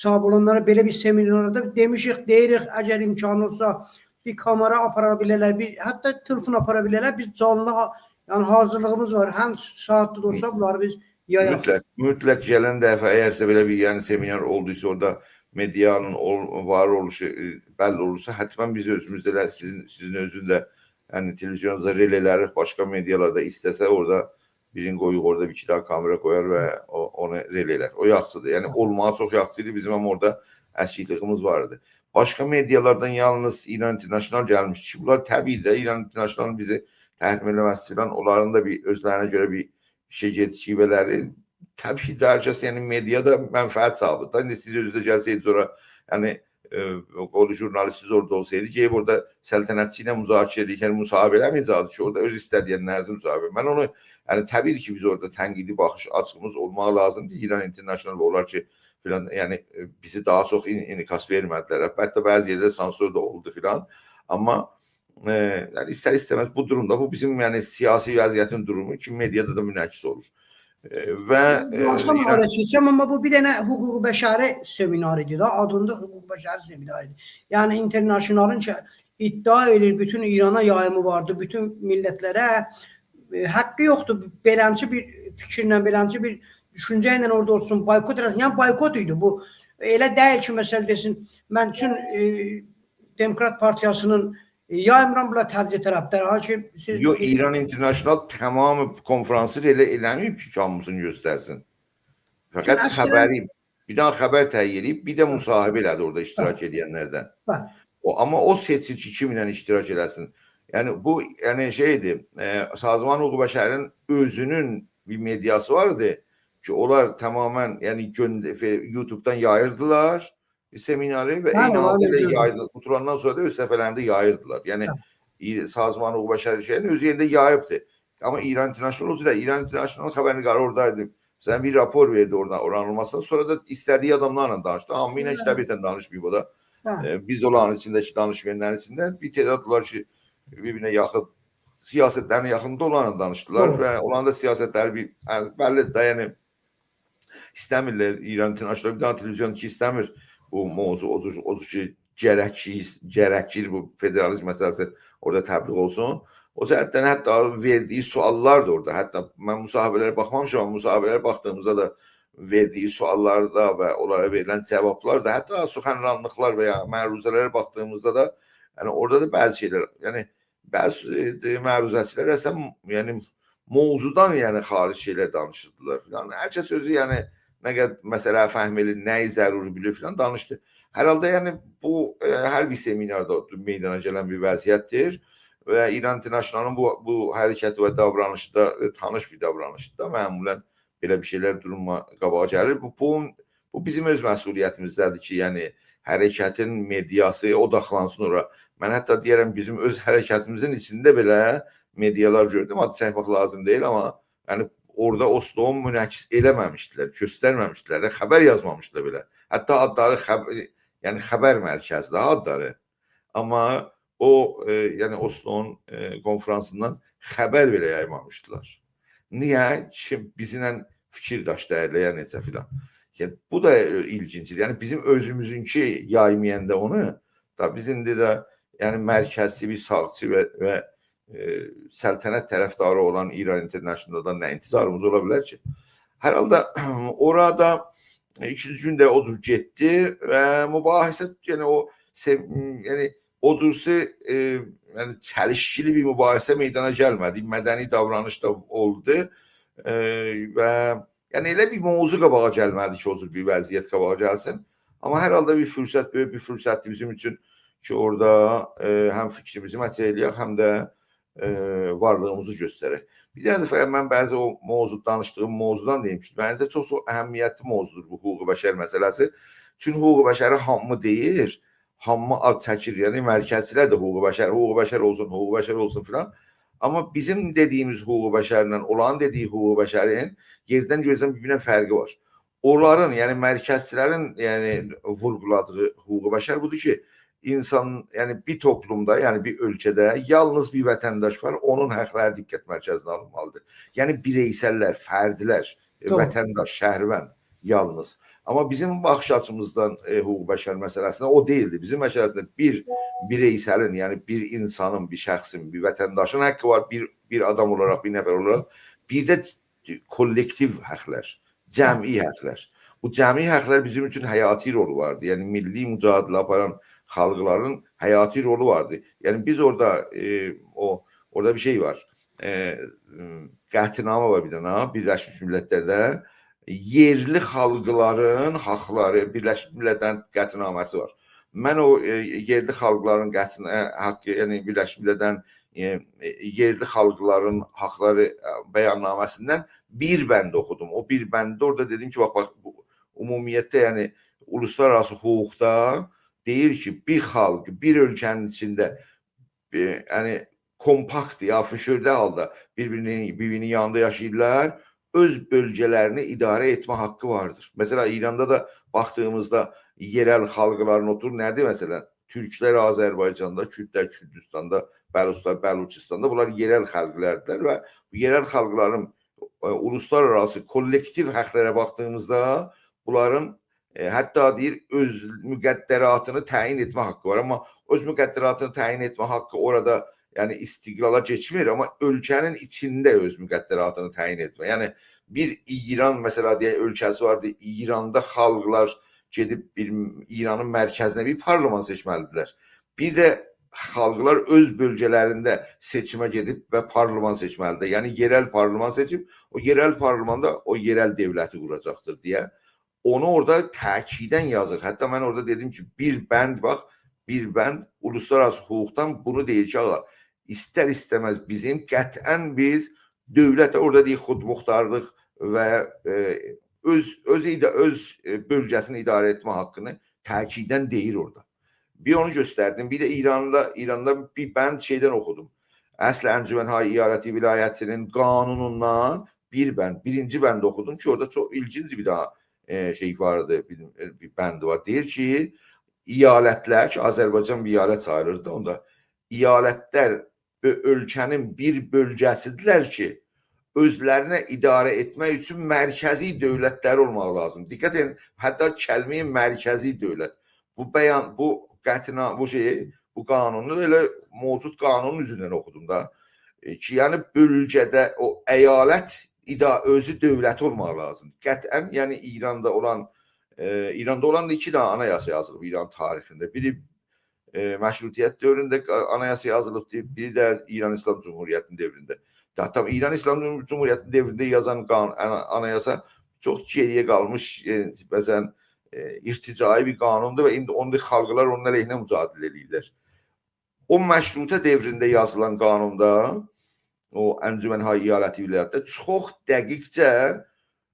صاحیبی اولانلارا بئله بیر سمیناردا دئمیشیک، دئییریک، اگر امکانی اولسا، بیر کامئرا آپارا بیله‌لر، بیر، حتی تلفن آپارا بیله‌لر، بیز جانلی ها-، یعنی حاضیرلیغیمیز وار. هر ساعاتدا دا اولسا بونلاری بیز یایاق. مطلق، مطلق گلن دفعه اگرسه بئله بیر، یعنی، سمینار اولدویسا، اورادا مئدیانین اول-، وار اولوشو، ائ، بللی اولورسا، حتماً بیز اؤزوموز ده ائله سیزین، سیزین اؤزون ده، یعنی، تلویزیوندا رئله ائلریک، باشقا مئدیالار دا ایسته‌سه، اورادا بیرینی قویوق، اورادا بیر ایکی دنه کامئرا قویار و او، اونو رئله ائلر. او یاخشیدیر. یعنی، اولماغی چوخ یاخشیدیر. بیزیم هم اورادا اسکیکلیگیمیز وار ایدی. باشقا مئدیالاردان یالنیز ایران اینترنشنال گلمیشدی کی، بونلار طبیعی ده ایران اینترنشنالین بیزی تحریم ائله‌مه‌سی فلان، اونلارین دا بیر اؤزلرینه گؤره بیر شئی گئدیشیبه‌لری. طبیعی ده هر کس، یعنی، مئدیا دا منفعت صاحیبیدیر. ایندی سیز اؤزونوز ده گلسه‌یدینیز اورا، یعنی، ائ، قولو ژورنالیستینیز اورادا اولسایدی، گئدیب اورادا سلطنتچی ایله مذاکره ائدیب، یعنی، مصاحبه ائله‌مه‌یه‌جکدی کی، اورادا اؤز ایسته‌دیگی نظر مصاحبه. من اونو، یعنی، طبیعی کی، بیز اورادا تنقیدی باخیش آچیغیمیز اولماغی لازیمدیر. ایران اینترنشنال و اونلار کی، فلان، یعنی، ائ، بیزی داها چوخ ان-، انعکاس وئرمه‌دیلر. حتی بعضی یئرده سانسور دا اولدو فلان. آمما، ائ، یعنی، ایستر-ایسته‌مز بو دورومدا، بو بیزیم، یعنی، سیاسی وضعیتین دورومو کی، مئدیادا دا منعکس اولور. ائ، و، ائ، باشلامام ایران اورایا کئچم، آمما بو بیر دنه حقوق بشری سمیناری ایدی دا، آدیندا حقوق بشری سمیناری ایدی. یعنی، اینترنشنالین کی، ادعا ائدیر، بوتون ایرانا یاییمی واردی، بوتون میللتلره، ائ، حقی یوخدور، بئلنجه بیر فیکیرله، بئلنجه بیر دوشونجه ایله اورادا اولسون، بایکوت ائله‌سین. یعنی، بایکوت ایدی بو. ائله دئییل کی، مثلا، دئسین، من چون، ائ، دموکرات پارتیاسینین، ائ، یایمیرام، بونلار تجزیه طرف. در حالی کی، سیز یوخ، ایران اینترنشنال تمام کنفرانسی ائله ائله‌مه‌ییب کی، هامیسینی گؤسترسین. فقط اصلاً خبری، بیر دنه خبر تهیه ائله‌ییب، بیر ده مصاحبه ائله‌دی اورادا اشتراک، هه، ائدنلردن. بلی. او، آمما او سئچیر کی، کیمینله اشتراک ائله‌سین. یعنی، بو، یعنی، شئیدیر، ائ، سازمان حقوق بشرین اؤزونون بیر مئدیاسی واردی کی، اونلار تمامیله، یعنی، گؤنده-، فئ-، یوتیوبدان یاییردیلار سمیناری و، هه، عینی حالدا ائله یاییردیلار. قوتولاندان سونرا دا اؤز صفحه‌لرینده یاییردیلار. یعنی، هه، ای-، سازمان حقوق بشر شئیین اؤز یئرینده یاییبدی. آمما ایران اینترنشنال او جور دئییل. ایران اینترنشنال خبرنگاری اورادایدی. مثلا، بیر راپور وئردی اورادا، اورانین اولماسیندان سونرا دا ایسته‌دیگی آداملارلا دانیشدی. هامی ایله، هه، کی، طبیعتاً دانیشماییب او دا. هه. ائ، بیز اولارین ایچینده‌کی دانیشمایانلارین ایچینده بیر تعداد وار کی، بیر-بیرینه یاخین، سیاستلرینه یاخیندا اولارلا دانیشدیلار، دوغرو، و اولارین دا سیاستلری بیر، یعنی، بللیدیر ده، یعنی، ایسته‌میرلر، ایران اینترنشنال بیر دنه تلویزیون کی، ایسته‌میر بو موضوع، او جور، او جور کی، گرک کی، گرکیر بو فدرالیزم مسئله‌سی اورادا تبلیغ اولسون. او جهتدن حتی وئردیگی سؤاللار دا اورادا، حتی من مصاحبه‌لره باخمامیشام، آمما مصاحبه‌لره باخدیغیمیزدا دا وئردیگی سؤاللاردا و اونلارا وئریلن جاوابلار دا، حتی سخنرانلیقلار و یا معروضه‌لره باخدیغیمیزدا دا، یعنی، اورادا دا بعضی شئیلر، یعنی، بعضی، ائ، معروضه‌چیلر اصلاً، یعنی، موضوعدان، یعنی، خارج شئیلر دانیشیردیلار فلان. هر کس اؤزو، یعنی، نه قدر مسئله‌نی فهم ائدیر، نه‌یی ضروری بیلیر فلان، دانیشدی. هر حالدا، یعنی، بو، ائ، هر بیر سمیناردا میدانا گلن بیر وضعیتدیر و ایران اینترنشنالین بو، بو حرکتی و داورانیشی دا، ائ، تانیش بیر داورانیشدیر دا، معمولاً بئله بیر شئیلر دوروملا قاباغا گلیر. بو، بو، بو بیزیم اؤز مسئولیتیمیزده‌دیر کی، یعنی، حرکتین مئدیاسی اوداقلانسین اورا. من حتی دئیه‌رم، بیزیم اؤز حرکتیمیزین ایچینده بئله مئدیالار گؤردوم، آد چکمک لازیم دئییل، آمما، یعنی، اورادا اوسلوغون منعکس ائله‌مه‌میشدیلر، گؤسترمه‌میشدیلر ده، خبر یازمامیشدیلار بئله. حتی آدلاری خب-، یعنی، خبر مرکزی ده آدلاری. آمما او، ائ، یعنی، اوسلونون، ائ، کنفرانسیندان خبر بئله یایمامیشدیلار. نییه؟ کی، بیزیمله فیکیرداش دئییللر، یا نئجه فلان. یعنی، بو دا، ائ، ایلگینجدیر. یعنی، بیزیم اؤزوموزونکی یایمایاندا اونو، دا بیز ایندی ده، یعنی، مرکزچی بیر ساغچی و، و، ائ، سلطنت طرفداری اولان ایران اینترنشنالدان نه انتظاریمیز اولا بیلر کی؟ هر حالدا اورادا ایکینجی گون ده او جور گئتدی و مباحثه، یعنی، او سئو-، یعنی، او جورسو، ائ، یعنی، چلیشکیلی بیر مباحثه میدانا گلمه‌دی. مدنی داورانیش دا اولدو. ائ، و، یعنی، ائله بیر موضوع قاباغا گلمه‌دی کی، او جور بیر وضعیت قاباغا گلسین. آمما هر حالدا بیر فرصت، بؤیوک بیر فرصتدیر بیزیم اوچون کی، اورادا، ائ، هم فیکریمیزی مطرح ائله‌یک، هم ده، ائ، وارلیغیمیزی گؤسترک. بیر دنه ده فقط من بعضی او موضوع، دانیشدیغیم موضوعدان دئییم کی، منجه چوخ-چوخ اهمیتلی موضوعدور بو حقوق بشر مسئله‌سی. چون حقوق بشری هامی دئییر، هامی آد چکیر، یعنی مرکزچیلر ده حقوق بشر، حقوق بشر اولسون، حقوق بشر اولسون فلان. آمما بیزیم دئدیگیمیز حقوق بشرله اولارین دئدیگی حقوق بشرین یئردن گؤیدن بیر-بیرینه فرقی وار. اونلارین، یعنی مرکزچیلرین، یعنی وورغولادیغی حقوق بشر بودور کی، اینسان، یعنی بیر توپلومدا، یعنی بیر اؤلکه‌ده یالنیز بیر وطنداش وار، اونون حقلری دقت مرکزینه آلینمالیدیر. یعنی بیرئیسللر، فردلر، ائ، دوغرو. وطنداش، شهروند یالنیز. آمما بیزیم باخیش آچیمیزدان، ائ، حقوق بشر مسئله‌سینده او دئییلدی. بیزیم مسئله‌سینده بیر بیرئیسلین، یعنی بیر اینسانین، بیر شخصین، بیر وطنداشین حقی وار، بیر، بیر آدام اولاراق، بیر نفر اولاراق، بیر ده کولکتیو حقلر، جمعی حقلر. بو جمعی حقلر بیزیم اوچون حیاتی رولو واردی. یعنی میللی مجادله آپاران خالقلارین حیاتی رولو واردی. یعنی بیز اورادا، ائ، او، اورادا بیر شئی وار. ائ، م، قطعنامه وار بیر دنه، بیرلشمیش میللتلرده یئرلی خالقلارین حقلری، بیرلشمیش میللتلرین قطعنامه‌سی وار. من او، ائ، یئرلی خالقلارین قطعین-، ائ، حقی، یعنی بیرلشمیش میللتلرین، ائ، ائ، یئرلی خالقلارین حقلری، ائ، بیاننامه‌سیندن بیر بند اوخودوم. او بیر بندده اورادا دئدیم کی، باخ، باخ، بو عمومیتده، یعنی اولوسلارآراسی حقوقدا دئییر کی، بیر خالق، بیر اؤلکه‌نین ایچینده، ائ، یعنی کومپاکت یا فشرده حالدا بیر-بیرینین، بیر-بیرینین یانیندا یاشاییرلار، اؤز بؤلگه‌لرینی اداره ائتمه حقی واردیر. مثلا، ایراندا دا باخدیغیمیزدا یئرل خالقلارین اوتور، نه‌دیر مثلا؟ تورکلر آذربایجاندا، کوردلر کوردوستاندا، بلوچلار بلوچستاندا، بونلار یئرل خالقلاردیلار و بو یئرل خالقلارین، ائ، اولوسلارآراسی کولکتیو حقلره باخدیغیمیزدا بونلارین، ائ، حتی دئییر، اؤز مقدراتینی تعیین ائتمه حقی وار. آمما اؤز مقدراتینی تعیین ائتمه حقی اورادا، یعنی استقلالا کئچمیر، آمما اؤلکه‌نین ایچینده اؤز مقدراتینی تعیین ائتمه. یعنی بیر ایران، مثلا، دئیک، اؤلکه‌سی واردی، ایراندا خالقلار گئدیب بیر ایرانین مرکزینه بیر پارلمان سئچمه‌لیدیرلر. بیر ده خالقلار اؤز بؤلگه‌لرینده سئچیمه گئدیب و پارلمان سئچمه‌لیدیر. یعنی یئرل پارلمان سئچیب، او یئرل پارلماندا او یئرل دؤولتی قوراجاقدیر دئیه. اونو اورادا تأکیداً یازیر. حتی من اورادا دئدیم کی، بیر بند، باخ، بیر بند اولوسلارآراسی حقوقدان بونو دئییر کی، آغا، ایستر-ایسته‌مز بیزیم قطعاً بیز دؤولته، اورادا دئییر، خودمختارلیق و، ائ، اؤز، اؤز ایدا-، اؤز، ائ، بؤلگه‌سینی اداره ائتمه حقینی تأکیداً دئییر اورادا. بیر اونو گؤستردیم. بیر ده ایراندا، ایراندا بیر بند شئیدن اوخودوم. اصل انجمن‌های ایالتی ولایتی‌نین قانونوندان بیر بند، بیرینجی بندی اوخودوم کی، اورادا چوخ ایلگینج بیر داها، ائ، شئی واردی، بیر، بیر بند وار. دئییر کی، ایالتلر کی، آذربایجان بیر ایالت ساییلیر دا، اوندا ایالتلر اؤ-، اؤلکه‌نین بیر بؤلگه‌سیدیرلر کی، اؤزلرینی اداره ائتمک اوچون مرکزی دؤولتلری اولماق لازیم. دقت ائدین، حتی کلمه‌ی مرکزی دؤولت. بو بیان، بو قطعاً، بو شئی، بو قانونو دا ائله موجود قانونون اوزوندن اوخودوم دا. ائ، کی، یعنی بؤلگه‌ده او ایالت ادا-، اؤزو دؤولت اولماق لازیم. قطعاً، یعنی ایراندا اولان، ائ، ایراندا اولان دا ایکی دنه آنایاسا یازیلیب ایران تاریخینده. بیری ائ، مشروطیت دؤورونده آنایاسا یازیلیبدی، بیری ده ایران ایسلام جمهوریتی‌نین دؤورونده. حتی ایران ایسلام جمهوریتی‌نین دؤورونده یازان قان-، آنا-، آنایاسا چوخ گئری‌یه قالمیش، ائ، بعضاً، ائ، ارتجاعی بیر قانوندور و ایندی اوندا خالقلار اونون علیهینه مجادله ائله‌ییرلر. او مشروطه دؤورونده یازیلان قانوندا، او انجمن‌های ایالتی ولایتده چوخ دقیقجه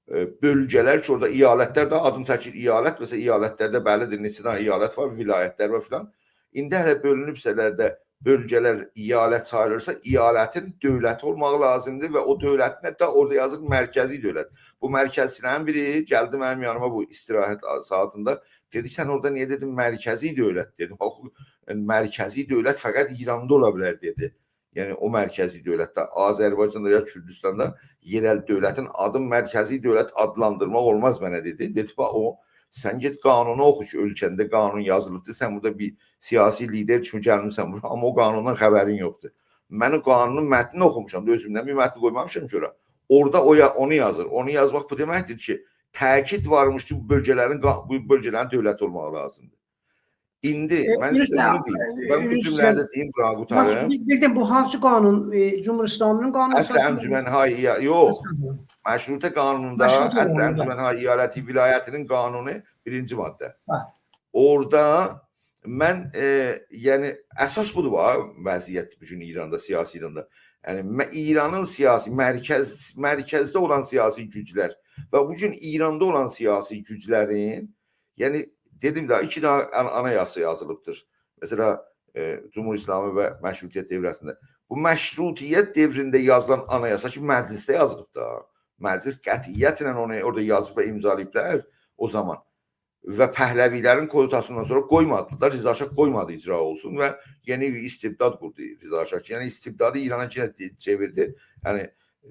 ائ، بؤلگه‌لر کی، اورادا ایالتلر ده آدینی چکیر ایالت، مثلا، ایالتلرده بللی‌دیر، نئچه دنه ایالت وار، ولایتلر وار فلان. ایندی هله بؤلونوبسه‌لر ده بؤلگه‌لر ایالت ساییلیرسا، ایالتین دؤولت اولماق لازیمدیر و او دؤولتین حتی اورادا یازیر مرکزی دؤولت. بو مرکزچیلرین بیری گلدی منیم یانیما بو استراحت ساعاتیندا. دئدی، «سن اورادا نییه دئدین مرکزی دؤولت؟» دئدیم، «آخی، مرکزی دؤولت فقط ایراندا اولا بیلر»، دئدی. یعنی او مرکزی دؤولتده، آذربایجاندا یا کوردوستاندا یئرل دؤولتین آدین مرکزی دؤولت آدلاندیرماق اولماز منه، دئدی. دئدیم، «باخ، او، سن گئت قانونو اوخو کی، اؤلکه‌نده قانون یازیلیبدیر، سن بورادا بیر سیاسی لیدر کیمی گلمیسن بورا، آمما او قانوندان خبرین یوخدور.» من او قانونون متنینی اوخوموشام دا، اؤزومدن بیر متن قویمامیشام کی، اورا. اورادا او یا-، اونو یازیر. اونو یازماق بو دئمکدیر کی، تأکید وارمیش کی، بو بؤلگه‌لرین قا-، بو بؤلگه‌لرین دؤولت اولماغی لازیمدیر. ایندی ائ، من سیزه بونو دئییم. ائ، من بو عذر جمله‌نی ایسته‌ییرم. ده دئییم، راغوت آقا. بیر دقیقه، بو هانسی قانون، ائ، جمهوراسلامی‌نین قانونو اساسیندا؟ اصل انجمن‌های ایا-، یوخ. اصل قانون. مشروطه قانونوندا، مشروطه اصل قانونوندا. انجمن‌های ایالتی ولایتی‌نین قانونو، بیرینجی ماده. هه. اورادا من، ائ، یعنی، اساس بودور، باخ، وضعیت بو گون ایراندا، سیاسی ایراندا. یعنی، م-، ایرانین سیاسی، مرکز، مرکزده اولان سیاسی گوجلر و بو گون ایراندا اولان سیاسی گوجلرین یعنی، دئدیم ده، ایکی دنه آن-، آنایاسا یازیلیبدیر. مثلا، ائ، جمهوری اسلامی و مشروطیت دؤوره‌سینده. بو مشروطیت دؤورونده یازیلان آنایاسا کی، مجلسده یازیلیب دا. مجلس قطعیتله اونو اورادا یازیب و امضالاییبلار او زامان. و پهلوی‌لرین کوتاسیندان سونرا قویمادیلار، رضا شاه قویمادی اجرا اولسون و یئنی بیر استبداد قوردو رضا شاه. یعنی استبدادی ایرانا یئنه چئویردی. یعنی،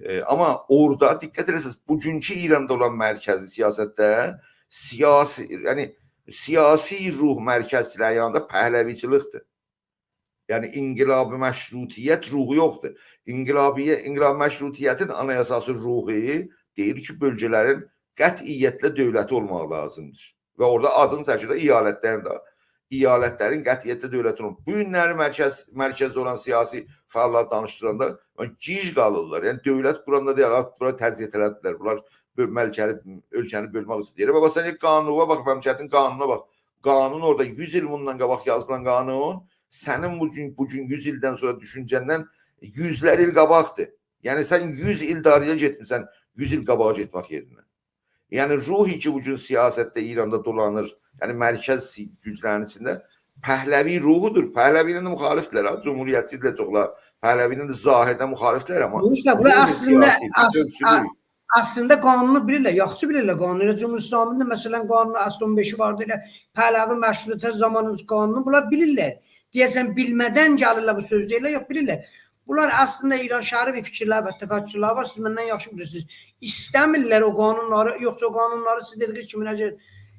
ائ، آمما اورادا دقت ائدیرسینیز، بوگونکو ایراندا اولان مرکزی سیاستده سیاسی، یعنی سیاسی روح مرکزچی‌لرین یانیندا پهلوی‌چیلیکدیر. یعنی انقلاب مشروطیت روحو یوخدور. انقلابیه، انقلاب مشروطیتین آنایاساسی روحو دئییر کی، بؤلگه‌لرین قطعیتله دؤولتی اولماق لازیمدیر. و اورادا آدین چکیر ده ایالتلرین ده. ایالتلرین قطعیتله دؤولتی اولماق. بو گونلری مرکز، مرکزده اولان سیاسی فعاللار دانیشدیراندا، یعنی، گیج قالیرلار. یعنی دؤولت قوراندا دئییر: «آ، بونلار تضییع ائله‌دیلر، بونلار بؤ-، ملکه‌نی، اؤلکه‌نی بؤلمک اوچون.» دئییر: «بابا، سن قانونا باخ، مملکتین قانونا باخ.» قانون اورادا یوز ایل بوندان قاباق یازیلان قانون، سنین بو گون، بو گون یوز ایلدن سونرا دوشونجه‌ندن یوزلر ایل قاباقدیر. یعنی سن یوز ایل ده آرایا گئتمیسن، یوز ایل قاباغا گئتمک یئرینه. یعنی روح کی، بو گون سیاستده ایراندا دولانیر، یعنی مرکز سی-، گوجلرین ایچینده، پهلوی روحودور. پهلوی ایله ده مخالفدیرلر ها، جمهوریتچی ده چوخلار. پهلوی ایله ده ظاهرده مخالفدیرلر، آمما یوخ، بونلار روح اصلینده، سیاسی، اص-، سؤزچولوک. اصلینده قانونو بیلیرلر، یاخشی بیلیرلر قانونو. ائله جمهوری اسلامی‌نین دا، مثلا، قانون اصل اون بئشی واردی، ائله پهلوی مشروطه زامانینین قانونو، بونلار بیلیرلر. دئیه‌سن بیلمه‌دن گلیرلر بو سؤزو دئییرلر، یوخ، بیلیرلر. بونلار اصلینده ایرانشهری بیر فیکیرلری و تفکرلری وار، سیز مندن یاخشی بیلیرسینیز. ایسته‌میرلر او قانونلاری، یوخسا او قانونلاری سیز دئدیگینیز کیمی، اگر،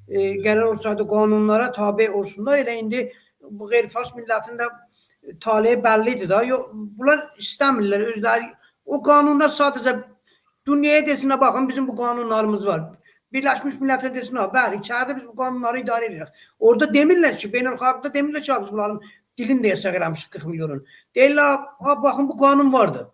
ائ، قرار اولسایدی قانونلارا تابع اولسونلار، ائله ایندی بو غیر فارس میللتین ده طالعی بللی‌دیر دا. یوخ، بونلار ایسته‌میرلر اؤزلری. او قانونلار ساده‌جه دونیایا دئسینلر: «باخین، بیزیم بو قانونلاریمیز وار.» بیرلشمیش میللتلره دئسینلر: «بلی، ایچریده بیز بو قانونلاری اداره ائدیریک.» اورادا دئمیرلر کی، بین‌الخالقدا دئمیرلر کی: «بیز بونلارین دیلینی ده یاساق ائله‌میشیک قیرخ میلیونون.» دئییرلر: «آ، باخین، بو قانون واردی.»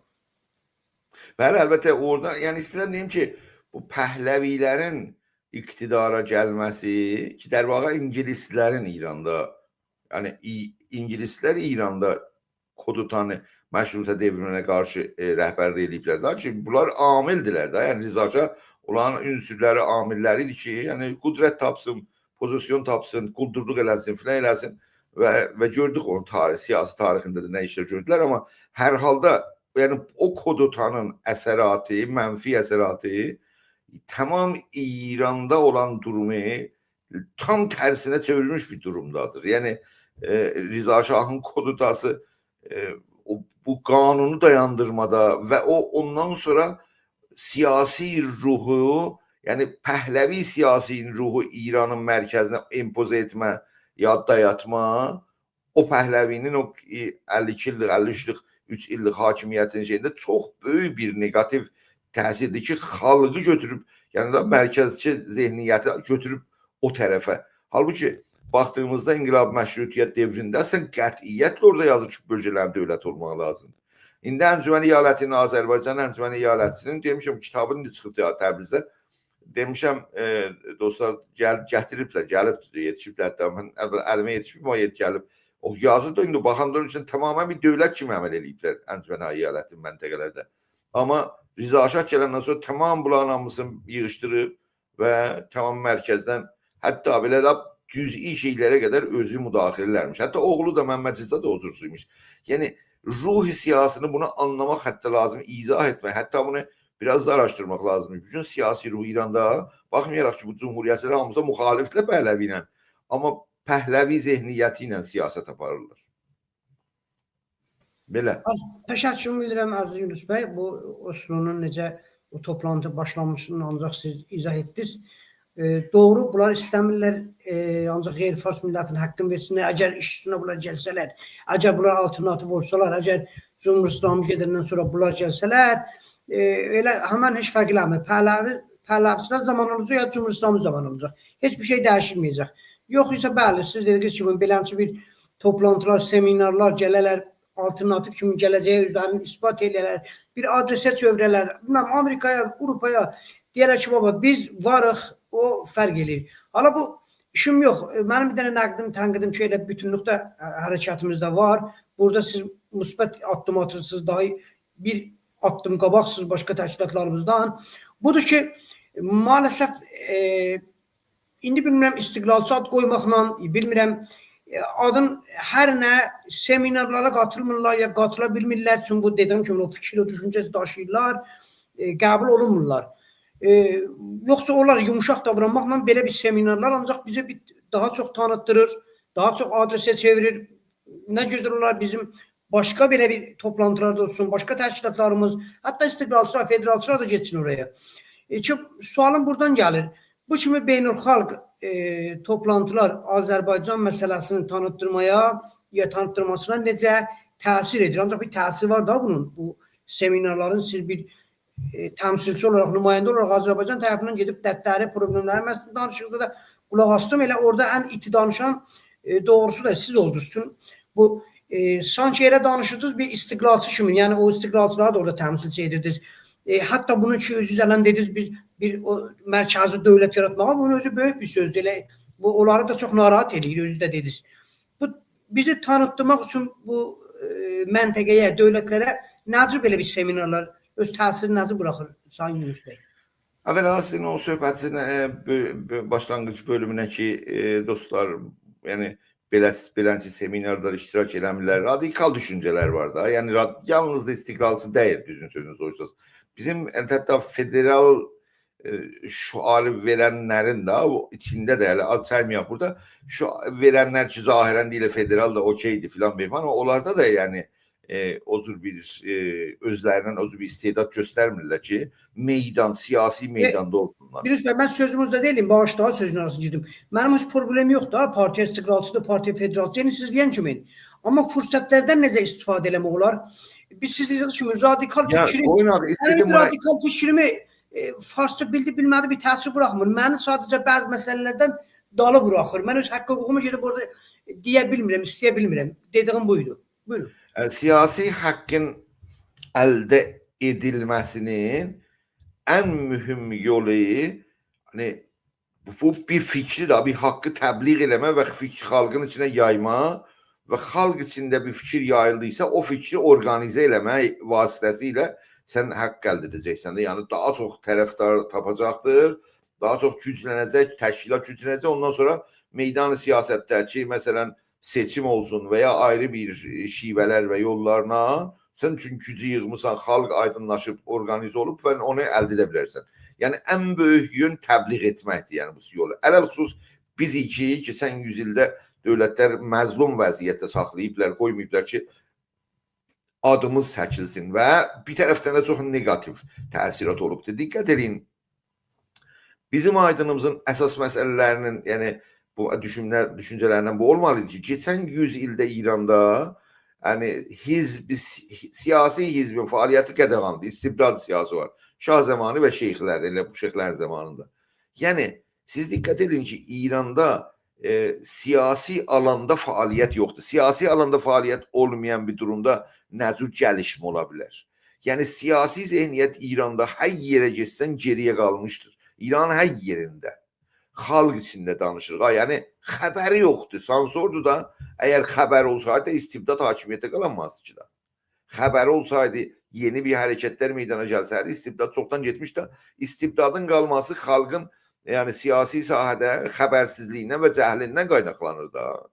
بلی، البته، اورادا، یعنی، ایسته‌ییرم دئییم کی، بو پهلوی‌لرین اقتدارا گلمه‌سی کی، در واقع اینگیلیسلرین ایراندا، یعنی، ای-، اینگیلیسلر ایراندا کودتانی مشروطه دئوریمینه قارشی، ائ، رهبرلیک ائله‌ییبلر ده کی، بونلار عاملدیلر ده. یعنی رضا شاه اولارین عنصرلری، عامللری ایدی کی، یعنی قدرت تاپسین، پوزیسیون تاپسین، قولدورلوق ائله‌سین، فلان ائله‌سین و، و گؤردوک اونون تاریخ، سیاسی تاریخینده ده نه ایشلر گؤردولر. آمما هر حالدا، یعنی او کودتانین اثراتی، منفی اثراتی تمام ایراندا اولان دورومو تام ترسینه چئویرمیش بیر دورومدادیر. یعنی، ائ، رضا شاهین کودتاسی، ائ، او، بو قانونو دایاندیرمادا و او، اوندان سونرا سیاسی روحو، یعنی پهلوی سیاسی روحو ایرانین مرکزینه امپوزه ائتمه یا دایاتما، او پهلوی‌نین او، ائ، اللی ایکی ایللیک، اللی اوچ ایللیک، اوچ ایللیک حاکمیتین شئیینده چوخ بؤیوک بیر نگاتیو تأثیردیر کی، خالقی گؤتوروب، یعنی ده مرکزچی ذهنیتی گؤتوروب او طرفه. حالبوکی باخدیغیمیزدا انقلاب مشروطیت دؤورونده اصلا قطعیتله اورادا یازیر کی، بؤلگه‌لرین دؤولت اولماغی لازیمدیر. ایندی انجمن ایالتی‌نین، آذربایجان انجمن ایالتی‌نین، دئمیشم، کیتابینی ایندی چیخیب یا تبریزده. دئمیشم، ائ، دوستلار، گل-، گتیریبلر، گلیب، یئتیشیبلر ده. من اول الیمه یئتیشمه‌ییب، آمما یئت-، گلیب. او یازی دا ایندی باخاندا اونون اوچون تمامیله بیر دؤولت کیمی عمل ائله‌ییبلر انجمن ایالتین منطقه‌لرده. آمما رضا شاه گلندن سونرا تمام بونلارین هامیسینی ییغیشدیریب و تمام مرکزدن، حتی بئله ده جزئی شئیلره قدر اؤزو مداخله ائلرمیش. حتی اوغلو دا، محمد رضا دا او جورسویموش. یعنی روح سیاسینی، بونو آنلاماق حتی لازیم، ایضاح ائتمک، حتی بونو بیر آز دا آراشدیرماق لازیمدیر. بوتون سیاسی روح ایراندا، باخمایاراق کی، بو جمهوریتچی‌لر هامیسی مخالفدیرلر پهلوی ایله، آمما پهلوی ذهنیتی ایله سیاست آپاریرلار. بئله. تشکر ائدیرم، عزیز یونس بی. بو اسلونون نئجه او توپلانتی باشلانمیشینی آنجاق سیز ایضاح ائتدینیز. ائ، دوغرو، بونلار ایسته‌میرلر، ائ، آنجاق غیر فارس میللتین حاققینی وئرسینلر. اگر ایش اوستونه بونلار گلسه‌لر، اگر بونلار آلترناتیو اولسالار، اگر جمهوری اسلامی گئدندن سونرا بونلار گلسه‌لر، ائ، ائله همن هئچ فرق ائله‌میر. پهلوی، پهلوی‌چی‌لر زامان اولاجاق، یا جمهوری اسلامی زامان اولاجاق. هئچ بیر شئی دییشیلمه‌یه‌جک. یوخ ایسه، بلی، سیز دئدیگینیز کیمی، بئلنچی بیر توپلانتیلار، سمینارلار گله‌لر، آلترناتیو کیمی گله‌جه‌یه اؤزلرینی اثبات ائله‌یه‌لر، بیر آدرسه چئوریلر، بیلمم، آمریکایا، آوروپایا، دئیه‌لر کی، بابا، بیز واریق، او فرق ائله‌ییر. حالا بو ایشیم یوخ. منیم بیر دنه نقدیم، تنقیدیم کی، ائله بوتونلوکده حرکتیمیزده وار. بورادا سیز مثبت آددیم آتیرسینیز، داها بیر آددیم قاباقسینیز باشقا تشکیلاتلاریمیزدان. بودور کی، مع‌الاسف، ائ، ایندی بیلمیرم، استقلالچی آد قویماقلا، بیلمیرم، ائ، آدین هر نه، سمینارلارا قاتیلمیرلار یا قاتیلا بیلمیرلر، چونکی بو دئدیگیم کیمی او فیکیر، او دوشونجه‌سی داشیییرلار، ائ، قبول اولونمورلار. ائ، یوخسا اونلار یوموشاق داورانماقلا بئله بیر سمینارلار آنجاق بیزی بیر داها چوخ تانیتدیریر، داها چوخ آدرسه چئویریر. نه گؤزل اولار بیزیم باشقا بئله بیر توپلانتیلار دا اولسون، باشقا تشکیلاتلاریمیز، حتی استقلالچیلار، فدرالچیلار دا گئتسین اورایا. ائ، کی، سؤالیم بورادان گلیر. بو کیمی بین‌الخالق، ائ، توپلانتیلار آذربایجان مسئله‌سینی تانیتدیرمایا یا تانیتدیرماسینا نئجه تأثیر ائدیر؟ آنجاق بیر تأثیر وار دا بونون، بو سمینارلارین سیز بیر ائ، تمثیلچی اولاراق، نماینده اولاراق آذربایجان طرفیندن گئدیب دردلری، پروبلئملری مسئله‌سینی دانیشیرسینیز دا، قولاق آسدیم، ائله اورادا ان ایتی دانیشان، ائ، دوغروسو دا سیز اولدونوز. چون بو، ائ، سانکی ائله دانیشیردینیز بیر استقلالچی کیمی، یعنی او استقلالچیلاری دا اورادا تمثیلچی ائدیردینیز. ائ، حتی بونون کی، اؤزونوز الان دئدینیز، بیز بیر او مرکزی دؤولت یاراتماغا، بونون اؤزو بؤیوک بیر سؤزدور. ائله بو اونلاری دا چوخ ناراحت ائله‌ییر، اؤزونوز ده دئدینیز. بو بیزی تانیتدیرماق اوچون بو، ائ، منطقه‌یه، دؤولتلره نه جور بئله بیر سمینارلار اؤز تأثیرینی نه جور بوراخیر، سایین یونس بی؟ اولا سیزین او صحبتینیزین، ائ، بؤ-، بؤ-، باشلانغیج بؤلومونه کی، ائ، دوستلار، یعنی بئله، بئلنجه سمینارلاردا اشتراک ائله‌میرلر. رادیکال دوشونجه‌لر وار دا. یعنی راد-، یالنیز دا استقلالچی دئییل، دوزون سؤزونو سوروشساز. بیزیم، ائ، حتی فدرال ائ، شعاری وئرنلرین ده، او ایچینده ده، ائله آد چکمه‌یک بورادا، شو وئرنلر کی، ظاهراً دئییرلر فدرال دا اوکئیدیر فلان بهمان، آمما اونلاردا دا، یعنی، ائ، او جور بیر، ائ، اؤزلریندن او جور بیر استعداد گؤسترمیرلر کی، میدان، سیاسی ائ، میداندا اولسونلار. بیر اوسته، من سؤزومو اوزون ائله‌ییم، باغیشلا، سؤزون آراسینی گیردیم. منیم هئچ پروبلئمیم یوخدور ها، پارتیا استقلالچیدیر، پارتیا فدرالچی، یعنی سیز دئین کیمی. آمما فرصتلردن نئجه استفاده ائله‌مک اولار؟ بیز سیز دئدیگینیز کیمی رادیکال یا، فیکری، قویون آبی، منیم ایسته‌دیم بونا رادیکال فیکریمی ائ، فارسجا بیلدی، بیلمه‌دی، بیر تأثیر بوراخمیر. منی ساده‌جه بعضی مسئله‌لردن دالی بوراخیر. من اؤز حقوقومو گئدیب اورادا دئیه بیلمیرم، ایسته‌یه بیلمیرم. دئدیگیم بویدو. بویورون. ائ، سیاسی حاققین الده ائدیلمه‌سینین ان مهم یولو، یعنی، بو، بو بیر فیکری ده، بیر حاققی تبلیغ ائله‌مه و فیکر خالقین ایچینه یایما و خالق ایچینده بیر فیکیر یاییلدیسا، او فیکری اورقانیزه ائله‌مک واسطه‌سیله سن حاق الده ائده‌جکسن ده. یعنی، داها چوخ طرفدار تاپاجاقدیر، داها چوخ گوجلنه‌جک، تشکیلات گوجلنه‌جک. اوندان سونرا میدان سیاستده کی، مثلا، سئچیم اولسون و یا آیری بیر، ائ، شیوه‌لر و یوللارلا، سن چون گوجو ییغمیسان، خالق آیدینلاشیب، اورقانیزه اولوب و اونو الده ائده بیلرسن. یعنی، ان بؤیوک یؤن تبلیغ ائتمکدیر، یعنی بو یولو. علی‌الخصوص بیز کی، کئچن یوز ایلده دؤولتلر مظلوم وضعیتده ساخلاییبلار، قویماییبلار کی، آدیمیز چکیلسین و بیر طرفدن ده چوخ نگاتیو تأثیرات اولوبدور. دقت ائدین، بیزیم آیدینیمیزین اساس مسئله‌لری‌نین، یعنی بو دوشونمه، دوشونجه‌لریندن بو اولمالی ایدی کی، کئچن یوز ایلده ایراندا، یعنی حزب، سی-، سیاسی حزبین فعالیتی قاداغاندیر، استبداد سیاسی وار. شاه زامانی و شیخلر، ائله بو شیخلرین زامانیندا. یعنی سیز دقت ائدین کی، ایراندا، ائ، سیاسی آلاندا فعالیت یوخدور. سیاسی آلاندا فعالیت اولمایان بیر دورومدا نه جور گلیشمه اولا بیلر؟ یعنی، سیاسی ذهنیت ایراندا هر یئره گئتسن گئری‌یه قالمیشدیر. ایرانین هر یئرینده. خالق ایچینده دانیشیریق ها، یعنی خبری یوخدور، سانسوردور دا. اگر خبر اولسایدی، استبداد حاکمیته قالانمازدی کی دا. خبری اولسایدی، یئنی بیر حرکتلر میدانا گلسه‌یدی، استبداد چوخدان گئتمیشدی. استبدادین قالماسی خالقین، یعنی سیاسی ساحه‌ده خبرسیزلیییندن و جهلیندن قایناقلانیر دا.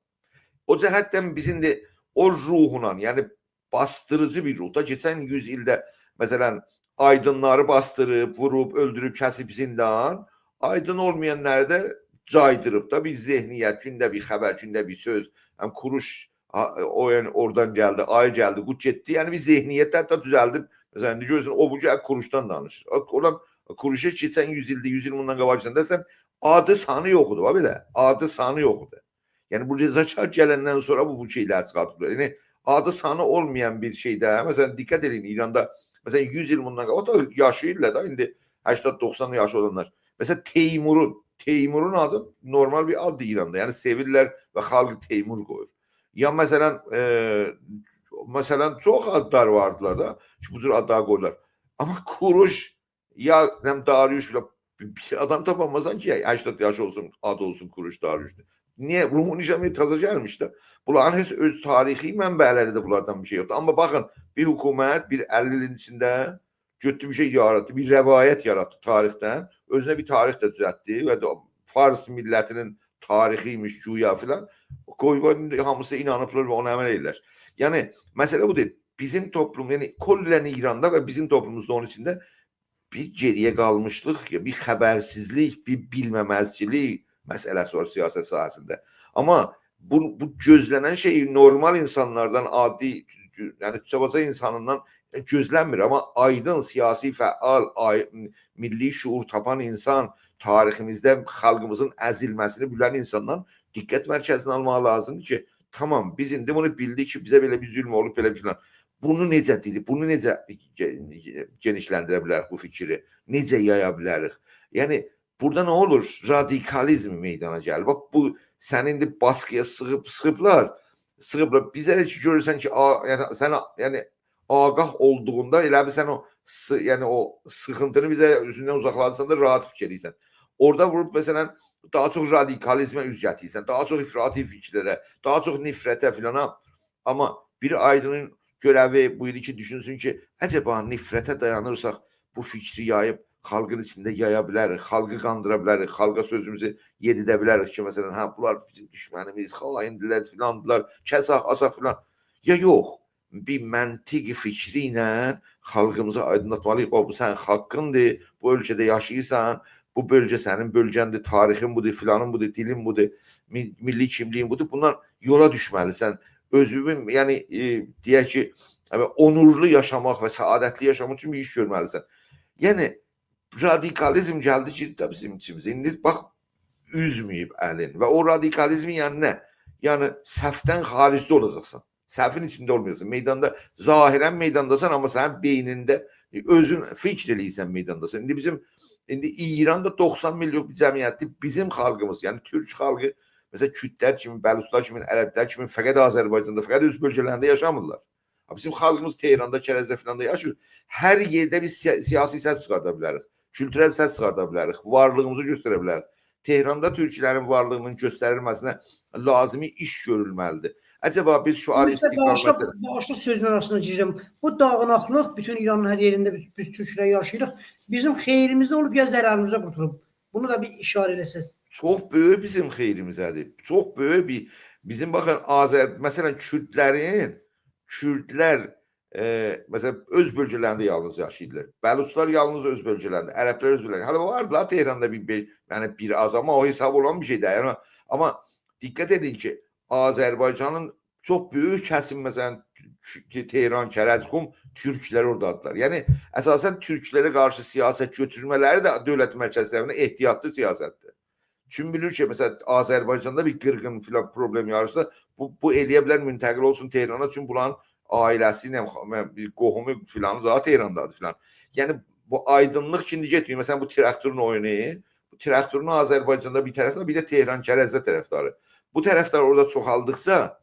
او جهتدن بیز ایندی او روحلا، یعنی باسدیریجی بیر روحدا، کئچن یوز ایلده، مثلا، آیدینلاری باسدیریب، ووروب، اؤلدوروب، کسیب زیندان، آیدین اولمایانلاری دا جایدیریب دا بیر ذهنیت، گونده بیر خبر، گونده بیر سؤز، هم کوروش، ها، او، یعنی اورادان گلدی، آیی گلدی، قورد گئتدی، یعنی بیر ذهنیتلر ده دوزلدیب. مثلا، ایندی گؤرورسن، او بو کی، کوروشدان دانیشیر. اولان کوروشو کئچن یوز ایلده، یوز ایل بوندان قاباق گئدنده سن آدی سانی یوخ ایدی، باخ بئله، آدی سانی یوخ ایدی. یعنی بو رضا شاه گلندن سونرا بو، بو شئیلری چیخاردیبلار. یعنی آدی سانی اولمایان بیر شئیده، مثلا، دقت ائدین، ایراندا، مثلا، یوز ایل بوندان قاباق، او دا یاشاییرلار دا ایندی، هشتاد، دوخسان یاشی اولانلار. مثلا، تیمورون، تیمورون آدی نورمال بیر آددیر ایراندا. یعنی سئویرلر و خالق تیمور قویور. یا مثلا، ائ، مثلا، چوخ آدلار واردیلار دا کی، بو جور آدلار قویورلار. آمما کوروش، یا، نه بیلیم، داریوش، بئله بیر، بیر آدام تاپانماسان کی، هشتاد یاشی اولسون، آدی اولسون کوروش، داریوشدور. نییه؟ روحون نشان تازا گلمیش ده. بونلارین هئچ اؤز تاریخی منبعلری ده بونلاردان بیر شئی یوخدور. آمما باخین، بیر حکومت بیر اللی ایلین ایچینده گؤتدو، بیر شئی یاراتدی، بیر روایت یاراتدی تاریخدن. اؤزونه بیر تاریخ ده دوزلتدی و ده فارس میللتینین تاریخی ایمیش گویا فلان. قوی، قوی، ایندی هامیسی دا اینانیبلار و اونا عمل ائدیرلر. یعنی، مسئله بودور. بیزیم توپلوم، یعنی کلاً ایراندا و بیزیم توپلوموموزدا اونون ایچینده بیر گئری‌یه قالمیشلیق، بیر خبرسیزلیک، بیر بیلمه‌مزچیلیک مسئله‌سی وار سیاست ساحه‌سینده. آمما بو، بو گؤزله‌نن شئی نورمال اینسانلاردان، عادی، یعنی کوچه-باجا اینسانیندان گؤزلنمیر. آمما آیدین، سیاسی فعال، آی-، میللی شعور تاپان اینسان، تاریخیمیزده خالقیمیزین ازیلمه‌سینی بیلن اینساندان دقت مرکزینه آلماق لازیمدیر کی، تامام، بیز ایندی بونو بیلدیک کی، بیزه بئله بیر ظلم اولوب، بئله بیر فلان. بونو نئجه دیلی، بونو نئجه گئ-، گئنیشلندیره بیلریک بو فیکری؟ نئجه یایا بیلریک؟ یعنی، بورادا نه اولور؟ رادیکالیزم میدانا گلیر. باخ، بو سنی ایندی باسقی‌یا سیغیب، سیغیبلار، سیغیبلار. بیزه ده کی، گؤرورسن کی، آ-، یعنی، سن آ-، یعنی، آگاه اولدوغوندا ائله بیل سن او سی-، یعنی، او سیخینتینی بیزه اوزوندن اوزاقلادیرسان دا راحت فیکیر ائدیرسن. اورادا ووروب، مثلا، داها چوخ رادیکالیزمه اوز گتیریرسن، داها چوخ افراطی فیکیرلره، داها چوخ نفرته فلانا. آمما بیر آیدینین گؤره‌وی بو ایدی کی، دوشونسون کی، عجبا نفرته دایانیرساق، بو فیکری یاییب خالقین ایچینده یایا بیلریک، خالقی قاندیرا بیلریک، خالقا سؤزوموزو یئدیده بیلریک کی، مثلا، هه، بونلار بیزیم دوشمنیمیز، خائندیلر، فلاندیلار، کساق، آساق فلان. یا یوخ، بیر منطق فیکری ایله خالقیمیزا آیدینلاتمالی‌ییق. باخ، بو سنین حاققیندیر، بو اؤلکه‌ده یاشاییرسان، بو بؤلگه سنین بؤلگه‌ندیر، تاریخین بودور، فلانین بودور، دیلین بودور، می-، میللی کیملیگین بودور. بونلار یولا دوشمه‌لیسن. اؤزونون، یعنی، ائ، دئیک کی، یعنی، اونورلو یاشاماق و سعادتلی یاشاماق اوچون بیر ایش گؤرمه‌لیسن. یعنی، رادیکالیزم گلدی، گیردی ده بیزیم ایچیمیزه. ایندی باخ، اوزمه‌ییب الین. و او رادیکالیزمین، یعنی، نه؟ یعنی، صفدن خارجده اولاجاقسان. صفین ایچینده اولمایاسان. میداندا، ظاهرا میدانداسان، آمما سنین بئینینده، اؤزون فیکیر ائله‌ییرسن میدانداسان. ایندی بیزیم، ایندی ایراندا دوخسان میلیون بیر جمعیتدیر. بیزیم خالقیمیز، یعنی تورک خالقی، مثلا، کوردلر کیمی، بلوچلار کیمی، عربلر کیمی فقط آذربایجاندا، فقط اؤز بؤلگه‌لرینده یاشامیرلار. ها، بیزیم خالقیمیز تهراندا، کرجده فلاندا یاشاییر. هر یئرده بیر سیا-، سیاسی سس چیخاردا بیلریک. کولتورل سس چیخاردا بیلریک. وارلیغیمیزی گؤستره بیلریک. تهراندا تورکلرین وارلیغینین گؤستریلمه‌سینه لازیمی ایش گؤرولمه‌لیدیر. عجبا بیز شعار، مثلا، استقلال، داها چوخ، مثلا، باغیشلا، سؤزون آراسینا گیرم. بو داغیناقلیق، بوتون ایرانین هر یئرینده بیز، بیز تورکلر یاشاییریق. بیزیم خئیریمیزه اولوب یا ضرریمیزه قورتولوب؟ بونو دا بیر ایشاره ائله‌سز. چوخ بؤیوک بیزیم خئیریمیزه‌دیر. چوخ بؤیوک بیر، بیزیم، باخین، آذر-، مثلا، کوردلرین، کوردلر، ائ، مثلا، اؤز بؤلگه‌لرینده یالنیز یاشاییرلار. بلوچلار یالنیز اؤز بؤلگه‌لرینده، عربلر اؤز بؤلگه‌لرینده. هله واردی لا تهراندا بیر بئش، یعنی، بیر آز، آمما او حساب اولان بیر شئی دئییل. آمما، آمما دقت ائدین کی، آذربایجانین چوخ بؤیوک کسیم، مثلا، ته-، تهران، کرج، قم، تورکلر اورادادیلار. یعنی، اساسا تورکلره قارشی سیاست گؤتورمه‌لری ده دؤولت مرکزی طرفیندن احتیاطلی سیاستدیر. چون بیلیر کی، مثلا، آذربایجاندا بیر قیرغین فلان پروبلم یارانسا، بو، بو ائله‌یه بیلر منتقل اولسون تهرانا، چون بونلارین عائله‌سی ایله، بیر قوهومو فلانی داها تهراندادیر فلان. یعنی، بو آیدینلیق ایچینده گئتمیر. مثلا، بو تراکتورون اویونو، بو تراکتورون آذربایجاندا بیر طرفداری، بیر ده تهران کرجده طرفداری. بو طرفدار اورادا چوخالدیقجا،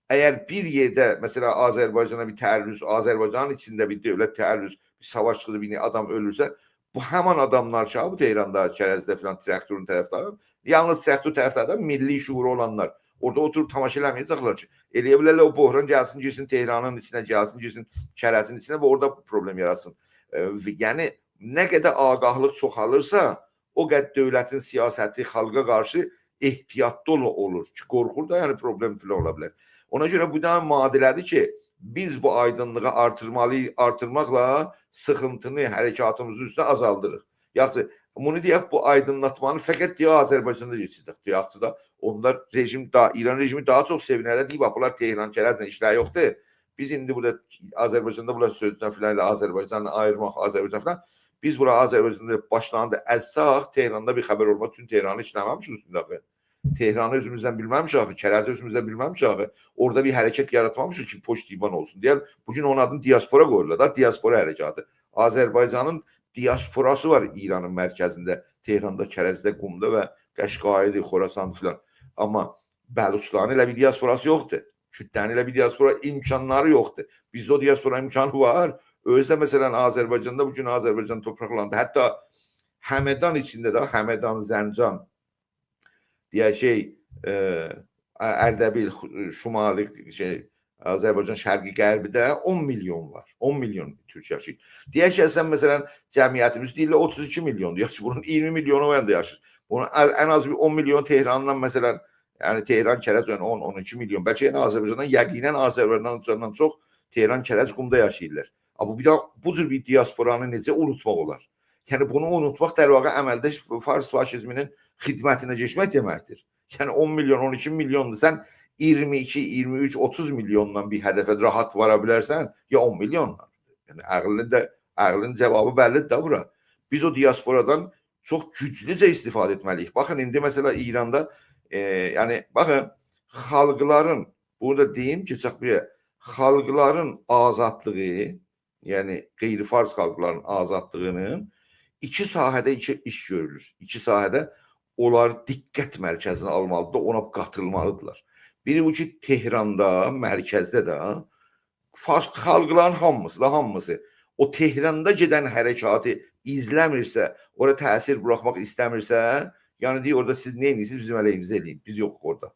اگر بیر یئرده، مثلا، آذربایجانا بیر تعرض، آذربایجانین ایچینده بیر دؤولت تعرض، بیر ساواش چیخدی، بیر آدام اؤلورسه، بو همان آداملار کی، بو تهراندا، کرجده فلان تراکتورون طرفداری، یالنیز تراکتور طرفداری دا، میللی شعورو اولانلار اورادا اوتوروب تاماشا ائله‌مه‌یه‌جکلر کی، ائله‌یه بیلرلر او بحران گلسین، گیرسین تهرانین ایچینه، گلسین، گیرسین کرجین ایچینه و اورادا پروبلم یاراتسین. ائ، و-، یعنی، نه قدر آگاهلیق چوخالیرسا، او قدر دؤولتین سیاستی خالقا قارشی احتیاطلی اول-، اولور کی، قورخور دا، یعنی پروبلم فلان اولا بیلر. اونا گؤره بو دا معادله‌دیر کی، بیز بو آیدینلیغی آرتیرمالی‌ییق، آرتیرماقلا سیخینتینی حرکاتیمیزین اوستونه آزالدیریق. یاخشی، بونو دئیک، بو آیدینلاتمانی فقط دئیک آذربایجاندا کئچیردک، دئیک، یاخشی دا، اونلار رژیم دا، ایران رژیمی داها چوخ سئوینر ده، دئییب، باخ، بونلار تهران، کرجله ایشلری یوخدور. بیز ایندی بورادا آذربایجاندا بونلار سؤزدن فلان ائله آذربایجانی آییرماق، آذربایجان فلان. بیز بورا آذربایجاندا باشلاندا ازساق، تهراندا بیر خبر اولماز، چون تهرانی ایشله‌مه‌میشیک اوستونده آخی. تهرانی اؤزوموزدن بیلمه‌میشیک آخی، کرجی اؤزوموزدن بیلمه‌میشیک آخی. اورادا بیر حرکت یاراتمامیشیق کی، پشتیبان اولسون. دئیک، بو گون اونون آدینی دیاسپورا قویورلار دا، دیاسپورا حرکاتی. آذربایجانین دیاسپوراسی وار ایرانین مرکزینده، تهراندا، کرجده، قمدا و قشقایی‌دیر، خراسان فلان. آمما بلوچلارین ائله بیر دیاسپوراسی یوخدور. کوردلرین ائله بیر دیاسپورا امکانلاری یوخدور. بیزده او دیاسپورا امکانی وار. اؤزو ده، مثلا، آذربایجاندا، بو گون آذربایجان تورپاقلاریندا، حتی همدان ایچینده ده، همدان، زنجان، دئیک، شئی، ائ، اردبیل، خو-، شمالی، شئی، آذربایجان شرقی غربیده اون میلیون وار. اون میلیون تورک یاشاییر. دئیک کی، سن، مثلا، جمعیتیمیز دئییرلر اوتوز ایکی میلیوندور. یاخشی، بونون اییرمی میلیونو او یاندا یاشاییر. بونون ان، ان آز بیر اون میلیون تهراندان، مثلا، یعنی تهران، کرج، یعنی اون، اون ایکی میلیون. بلکه، یعنی، آذربایجاندان، یقینا آذربایجاندان چوخ تهران، کرج، قمدا یاشاییرلار. آمما بیر ده بو جور بیر دیاسپورانی نئجه اونوتماق اولار؟ یعنی بونو اونوتماق در واقع عملده فارس فاشیزمینین خدمتینه کئچمک دئمکدیر. یعنی اون میلیون، اون ایکی میلیوندور. سن ایگیرمی ایکی، ایگیرمی اوچ، اوتوز میلیوندان بیر هدفه راحت وارا بیلرسن، یا اون میلیوندان. یعنی عقلین ده، عقلین جاوابی بللیدیر ده بورا. بیز او دیاسپورادان چوخ گوجلوجه استفاده ائتمه‌لی‌ییک. باخین، ایندی مثلا ایراندا، ائ، یعنی باخین، خالقلارین، بونو دا دئییم کی، چوخ بیر، خالقلارین آزادلیغی، یعنی غیر فارس خالقلارین آزادلیغینین ایکی ساحه‌ده ایکی ایش گؤرولور. ایکی ساحه‌ده اونلار دقت مرکزینه آلمالیدیر، اونا قاتیلمالیدیرلار. بیری بو کی، تهراندا، مرکزده ده فارس خالقلارین هامیسی، دا هامیسی او تهراندا گئدن حرکاتی ایزله‌میرسه، اورا تأثیر بوراخماق ایسته‌میرسه، یعنی دئییر، اورادا سیز نه ائدیرسینیز، بیزیم علیهیمیزه ائله‌یین، بیز یوخوق اورادا.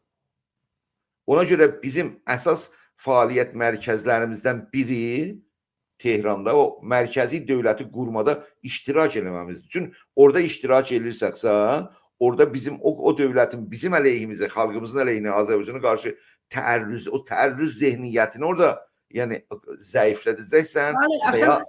اونا گؤره بیزیم اساس فعالیت مرکزلریمیزدن بیری تهراندا او مرکزی دؤولتی قورمادا اشتراک ائله‌مه‌میزدیر. چون اورادا اشتراک ائدیرسکسه، اورادا بیزیم او، او دؤولتین بیزیم علیهیمیزه، خالقیمیزین علیهینه، آذربایجانا قارشی تعرض، او تعرض ذهنیتینی اورادا، یعنی، ضعیفلده‌جکسن بلی، و اصلاً یا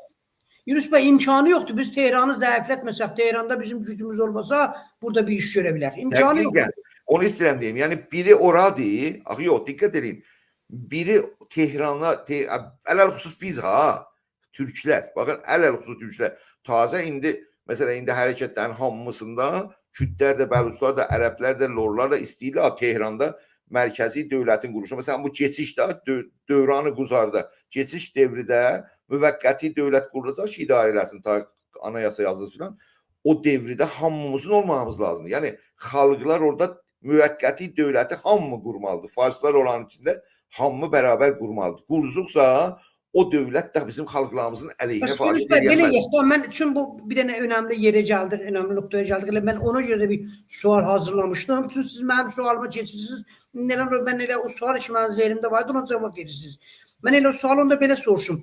یونس بی، امکانی یوخدور. بیز تهرانی ضعیفلتمه‌سک، تهراندا بیزیم گوجوموز اولماسا، بورادا بیر ایش گؤره بیلریک. امکانی یوخدور. دقیقاً. اونو ایسته‌ییرم دئییم. یعنی بیری اورادیر، آخی یوخ، دقت ائدین. بیری تهرانا، ته-، علی‌الخصوص بیز ها، تورکلر. باخین، علی‌الخصوص تورکلر. تازه ایندی، مثلا، ایندی حرکتلرین هامیسیندا کوردلر ده، بلوچلار دا، عربلر ده، لورلار دا ایسته‌ییرلر تهراندا مرکزی دؤولتین قورولوشو. مثلا، بو کئچیش ده دؤ-، دوران گذاردا، کئچیش دؤوری ده موقتی دؤولت قورولاجاق کی، اداره ائله‌سین، تا آنایاسا یازیلسین فلان. او دؤورده هامیمیزین اولمامیز لازیمدیر. یعنی، خالقلار اورادا موقتی دؤولتی هامی قورمالیدیر. فارسلار اولارین ایچینده هامی برابر قورمالیدیر. قوردوقسا، او دؤولت ده بیزیم خالقلاریمیزین علیهینه بس فعالیت یونس بی، بئله ائله‌یه‌مز. ائله‌یک دا، من چون بو بیر دنه اؤنملی یئره گلدیک، اؤنملی نقطه‌یه گلدیک. ائله من اونا گؤره ده بیر سؤال حاضیرلامیشدیم. چون سیز منیم سؤالیما کئچیرسینیز. ایندی ائله من ائله او سؤال کی، منیم ذهنیمده واردی، اونا جاواب وئریرسینیز. من ائله او سؤالی اوندا بئله سوروشوم.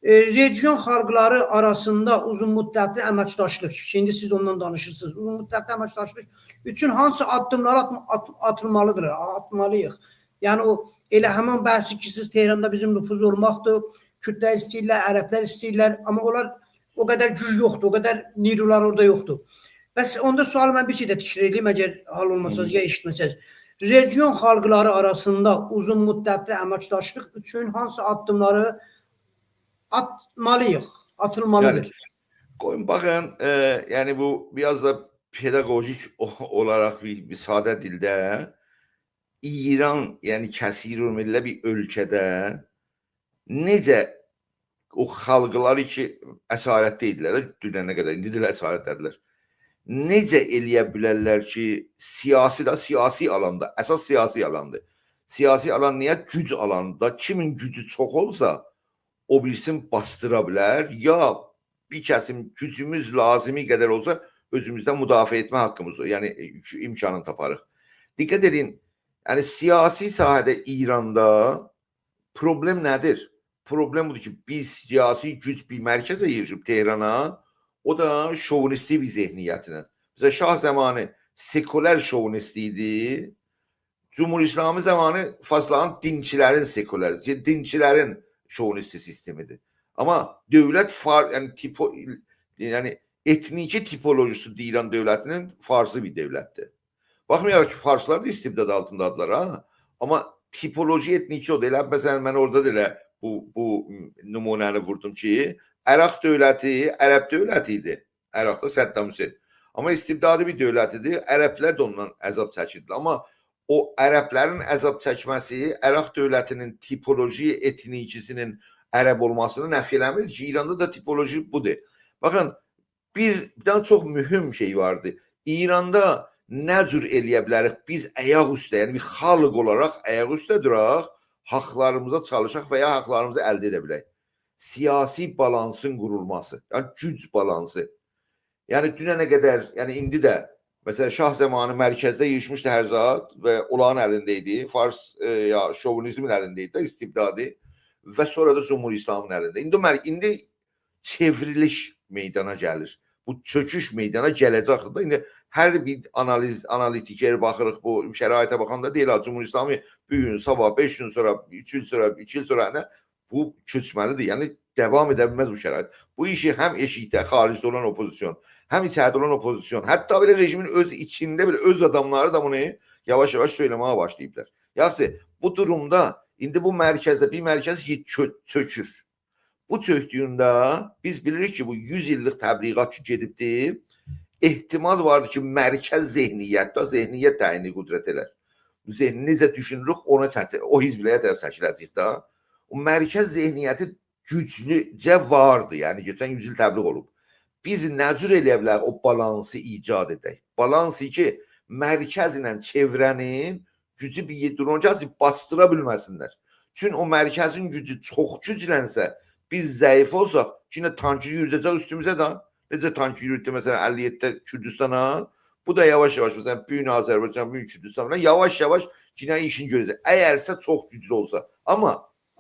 ائ، رئجیون خالقلاری آراسیندا اوزون مدتلی امکداشلیق، ایندی سیز اوندان دانیشیرسینیز. اوزون مدتلی امکداشلیق اوچون هانسی آددیملاری آتما-، آت-، آتیلمالیدیر، آتمالی‌ییق. یعنی او ائله همین بحثی کی، سیز تهراندا بیزیم نفوذ اولماقدیر، کوردلر ایسته‌ییرلر، عربلر ایسته‌ییرلر، آمما اونلار او قدر گوج یوخدور، او قدر نیرولار اورادا یوخدور. بس اوندا سؤالی من بیر شئی ده تکرار ائله‌ییم، اگر حال اولماسا، هی، یا ائشیتمه‌سز. رئجیون خالقلاری آراسیندا اوزون مدتلی امکداشلیق اوچون هانسی آددیملاری آتمالی‌ییق، آتیلمالیدیر؟ یعنی، قویون، باخین، ائ، یعنی بو بیر آز دا پداگوژیک او-، اولاراق بیر، بیر ساده دیلده ایران، یعنی کثیرالمله بیر اؤلکه‌ده نئجه او خالقلار کی، اسارتده ایدیلر ده، دوننه قدر، ایندی ده ائله اسارتده‌دیرلر. نئجه ائله‌یه بیلرلر کی، سیاسی ده، سیاسی آلاندا، اساس سیاسی آلاندیر. سیاسی آلان نییه؟ گوج آلاندا کیمین گوجو چوخ اولسا، او بیریسینی باسدیرا بیلر، یا بیر کسیم گوجوموز لازیمی قدر اولسا، اؤزوموزدن مدافعه ائتمه حاققیمیز، یعنی، ائ، امکانینی تاپاریق. دقت ائدین، یعنی سیاسی ساحه‌ده ایراندا پروبلم نه‌دیر؟ پروبلم بودور کی، بیز سیاسی گوج بیر مرکزه ییغیشیب تهرانا، او دا شووینیستی بیر ذهنیتله. مثلا، شاه زامانی سکولار شووینیست ایدی، جمهوری اسلامی زامانی فارسلارین دینچیلرین سکولار، دینچیلرین شووینیستی سیستمیدیر. آمما دؤولت فار-، یعنی تیپو-، یعنی ائتنیکی تیپولوژیسی ایران دؤولتینین فارسی بیر دؤولتدیر. باخمایاراق کی، فارسلار دا استبداد آلتیندادیلار ها. آمما تیپولوژی ائتنیکی اودور. ائله مثلا، من اورادا دا ائله بو، بو نمونه‌نی ووردوم کی، عراق دؤولتی عرب دؤولتی ایدی. عراقدا صدام حسین. آمما استبدادی بیر دؤولت ایدی. عربلر ده اوندان عذاب چکیردیلر. آمما او عربلرین عذاب چکمه‌سی عراق دؤولتینین تیپولوژی ائتنیکی‌سینین عرب اولماسینی نفی ائله‌میر کی، ایراندا دا تیپولوژی بودور. باخین، بیر، بیر دنه چوخ مهم شئی واردی. ایراندا نه جور ائله‌یه بیلریک بیز آیاق اوسته، یعنی بیر خالق اولاراق آیاق اوسته دوراق، حاقلاریمیزا چالیشاق و یا حاقلاریمیزی الده ائده بیلک؟ سیاسی بالانسین قورولماسی، یعنی گوج بالانسی. یعنی دوننه قدر، یعنی ایندی ده، مثلا، شاه زامانی مرکزده ییغیشمیشدی هر زاد و اونلارین الینده ایدی. فارس، ائ، یا شووینیزمین الینده ایدی ده، استبدادی. و سونرا دا جمهوری اسلامین الینده. ایندی او مر-، ایندی چئوریلیش میدانا گلیر. بو چؤکوش میدانا گله‌جکدیر ده. ایندی هر بیر آنالیز، آنالیتیکر باخیریق، بو شرایطه باخاندا دئییر، «ها، جمهوری اسلامی بو گون، صاباح، بئش گون سونرا، اوچ ایل سونرا، ایکی ایل سونرا نه؟» بو کؤچمه‌لیدیر. یعنی، داوام ائده بیلمز بو شرایط. بو ایشی هم ائشیکده، خارجده اولان اوپوزیسیون، هم ایچریده اولان اوپوزیسیون، حتی بئله رژیمین اؤز ایچینده بئله اؤز آداملاری دا بونو یاواش-یاواش سؤیله‌مه‌یه باشلاییبلار. یاخشی، بو دورومدا ایندی بو مرکزده بیر مرکز یئ-، چؤ-، چؤکور. بو چؤکدویونده بیز بیلیریک کی، بو یوز ایللیک تبلیغات کی گئدیبدی، احتمال واردی کی، مرکز ذهنیت ده، ذهنیت تعیین قدرت ائلر. بو ذهن نئجه دوشونوروک، اونا چتی-، او حزبلره طرف چکیله‌جه‌ییک ده. او مرکز ذهنیتی گوجلوجه واردی. یعنی، کئچن یوز ایل تبلیغ اولوب. بیز نه جور ائلیه بیلریک او بالانسی ایجاد ائدک؟ بالانسی کی، مرکز ایله چئوره‌نین گوجو بیر یئرده اولونجا باسدیرا بیلمه‌سینلر. چون او مرکزین گوجو چوخ گوجلنسه، بیز ضعیف اولساق، یئنه تانکی یوروده‌جک اوستوموزه ده. نئجه تانکی یوروددو، مثلا، اللی یئددیده کوردوستانا، بو دا یاواش-یاواش، مثلا، بو گون آذربایجان، بو گون کوردوستان فلان، یاواش-یاواش یئنه ایشینی گؤره‌جک. اگرسه چوخ گوجلو اولسا. آمما،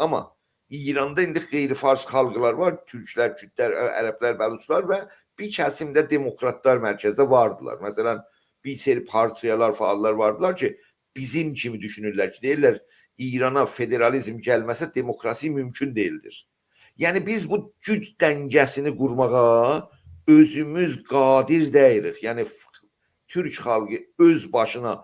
آمما ایراندا ایندی غیر فارس خالقلار وار، تورکلر، کوردلر، عربلر، بلوچلار و بیر کسیم ده دموکراتلار مرکزده واردیلار. مثلا، بیر سری پارتیالار، فعاللار واردیلار کی، بیزیم کیمی دوشونورلر کی، دئییرلر، ایرانا فدرالیزم گلمه‌سه دموکراسی مومکون دئییلدیر. یعنی، بیز بو گوج دنگه‌سینی قورماغا اؤزوموز قادر دئییلیک. یعنی، ف-، تورک خالقی اؤز باشینا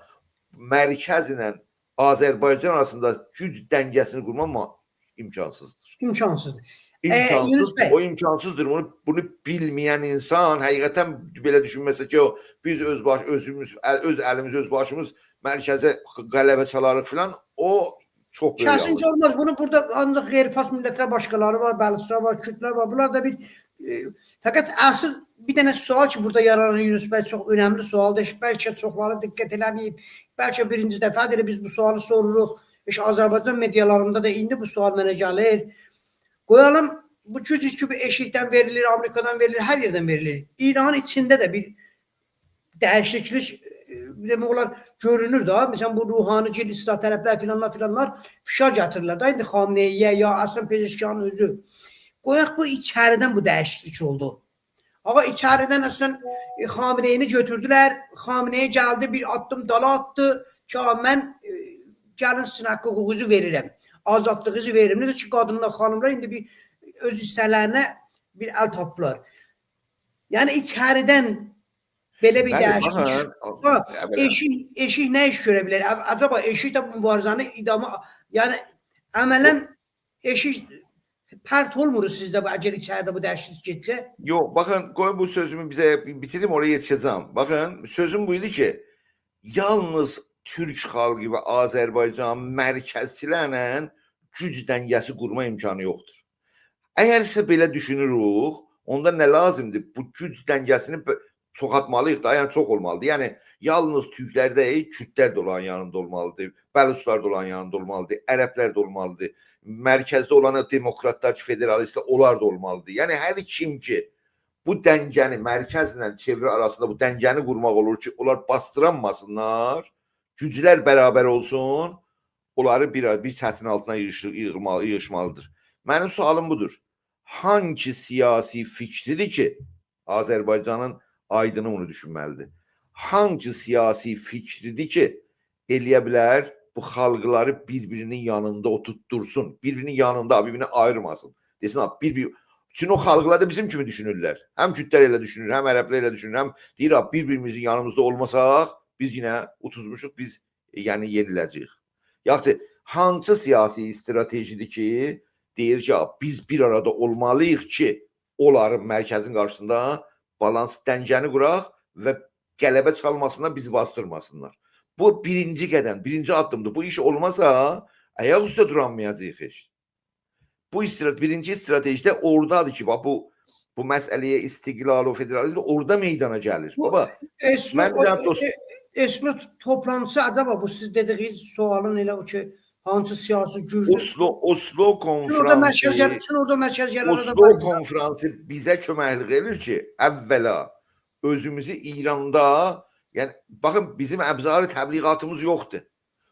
مرکزله آذربایجان آراسیندا گوج دنگه‌سینی قورماق ما-، امکانسیزدیر. امکانسیزدیر. ائ، امکانسیز، یونس بی. او امکانسیزدیر. بونو، بونو بیلمه‌ین اینسان حقیقتا بئله دوشونمه‌سه کی، او، بیز اؤز باش-، اؤزوموز، ال-، اؤز الیمیز، اؤز باشیمیز مرکزه غلبه چالاریق فلان، او چوخ بؤیوک یانلیش. کسینکه اولماز. بونو بورادا آنجاق غیر فارس میللتلر، باشقالاری وار، بلوچلار وار، کوردلر وار. بونلار دا بیر، ائ، فقط اصل بیر دنه سؤال کی، بورادا یارانیر، یونس بی، چوخ اؤنملی سؤالدیر. بلکه چوخلاری دقت ائله‌مه‌ییب، بلکه بیرینجی دفعه‌دیر بیز بو سؤالی سوروروق. هئچ آذربایجان مئدیالاریندا دا ایندی بو سؤال منه گلیر. قویالیم، بو گوج کی، بو ائشیکدن وئریلیر، آمریکادان وئریلیر، هر یئردن وئریلیر. ایرانین ایچینده ده بیر دییشیکلیک، ائ، دئمک اولار، گؤرونور ده. مثلا، بو روحانی‌گیل، اصلاح‌طلبلر فلانلار، فلانلار فشار گتیریرلر ده. ایندی خامنه‌ای‌یه، یا اصلا پزشکیانین اؤزو. قویاق بو ایچریدن بو دییشیکلیک اولدو. آغا، ایچریدن اصلا، ائ، خامنه‌ای‌نی گؤتوردولر. خامنه‌ای گلدی، بیر آددیم دالا آتدی کی، «آ، من، ائ، گلین، سیزین حق حقوقونوزو وئریرم. آزادلیغینیزی وئریرم.» نئجه کی، قادینلار، خانیملار ایندی بیر اؤز حیصه‌لرینه بیر ال تاپیبلار. یعنی، ایچریدن بئله بیر بلی، دییشیکلیک. باخین، سونرا یا، بئله. ائشیک، ائشیک نه ایش گؤره بیلر؟ ع-، عجبا ائشیک ده بو موباریزه‌نی ادامه، یعنی، عملا ائشیک پرت اولمور سیزده بو، اگر ایچریده بو دییشیکلیک گئتسه؟ یوخ، باخین، قویون بو سؤزومو بیزه بی-، بیتیریم، اورایا یئتیشه‌جم. باخین، سؤزوم بو ایدی کی، یالنیز تورک خالقی و آذربایجان مرکزچیلرله گوج دنگه‌سی قورما امکانی یوخدور. اگرسه بئله دوشونوروک، اوندا نه لازیمدیر؟ بو گوج دنگه‌سینی ب-، چوخالتمالی‌ییق دا، یعنی چوخ اولمالیدیر. یعنی یالنیز تورکلر دئییل، کوردلر ده اولارین یانیندا اولمالیدیر، بلوچلار دا اولارین یانیندا اولمالیدیر، عربلر ده اولمالیدیر، مرکزده اولان دموکراتلار کی، فدرالیستلر، اونلار دا اولمالیدیر. یعنی هر کیم کی، بو دنگه‌نی، مرکزله چئوره آراسیندا بو دنگه‌نی قورماق اولور کی، اونلار باسدیرانماسینلار، گوجلر برابر اولسون، اونلاری بیر، بیر چترین آلتینا ییغیش-، ییغما-، ییغیشمالیدیر. منیم سؤالیم بودور. هانگی سیاسی فیکریدیر کی، آذربایجانین آیدینی بونو دوشونمه‌لیدیر؟ هانگی سیاسی فیکریدیر کی، ائلیه بیلر بو خالقلاری بیر-بیرینین یانیندا اوتورتدورسون، بیر-بیرینین یانیندا، بیر-بیرینی آییرماسین؟ دئسین، «آ، بیر-بیر»، چونکی او خالقلار دا بیزیم کیمی دوشونورلر. هم کوردلر ائله دوشونور، هم عربلر ائله دوشونور، هم دئییر، «آ، بیر-بیریمیزین یانیمیزدا اولماساق، بیز یئنه اودوزموشوق، بیز، یعنی، یئنیله‌جه‌ییک.» یاخشی، هانسی سیاسی استراتژیدیر کی، دئییر کی، «آ، بیز بیر آرادا اولمالی‌ییق کی، اونلارین، مرکزین قارشیسیندا بالانس، دنگه‌نی قوراق و غلبه چالماسینلار، بیزی باسدیرماسینلار.» بو بیرینجی قدم، بیرینجی آددیمدیر. بو ایش اولماسا، آیاق اوسته دورانمایاجاغیق هئچ. بو استرا-، بیرینجی استراتژی ده اورادادیر کی، باخ، بو، بو مسئله‌یه، استقلال، او فدرالیزم اورادا میدانا گلیر. بو بابا، اسلو، من بیر او، دنه دوست ائ، اسلو توپلانتیسی، عجبا بو سیز دئدیگینیز سؤالین ائله او کی، هانسی سیاسی گوجدور؟ اوسلو، اوسلو چون اورادا مرکز یئر-، کنفرانسی، چون اورادا مرکز یئرلرده اوسلو وار. کنفرانسی بیزه کؤمکلیک ائدیر کی، اولا اؤزوموزو ایراندا، یعنی، باخین، بیزیم ابزار تبلیغاتیمیز یوخدور.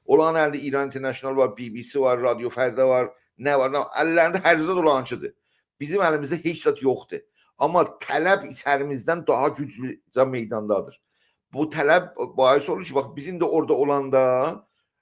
اولارین الینده ایران اینترنشنال وار، بی بی سی وار، رادیو فردا وار، نه وار، نه وار. اللرینده هر زاد اولارینکیدیر. بیزیم الیمیزده هئچ زاد یوخدور. آمما طلب ایچریمیزدن داها گوجلوجه میداندادیر. بو طلب باعث اولور کی، باخ، بیزیم ده اورادا اولاندا،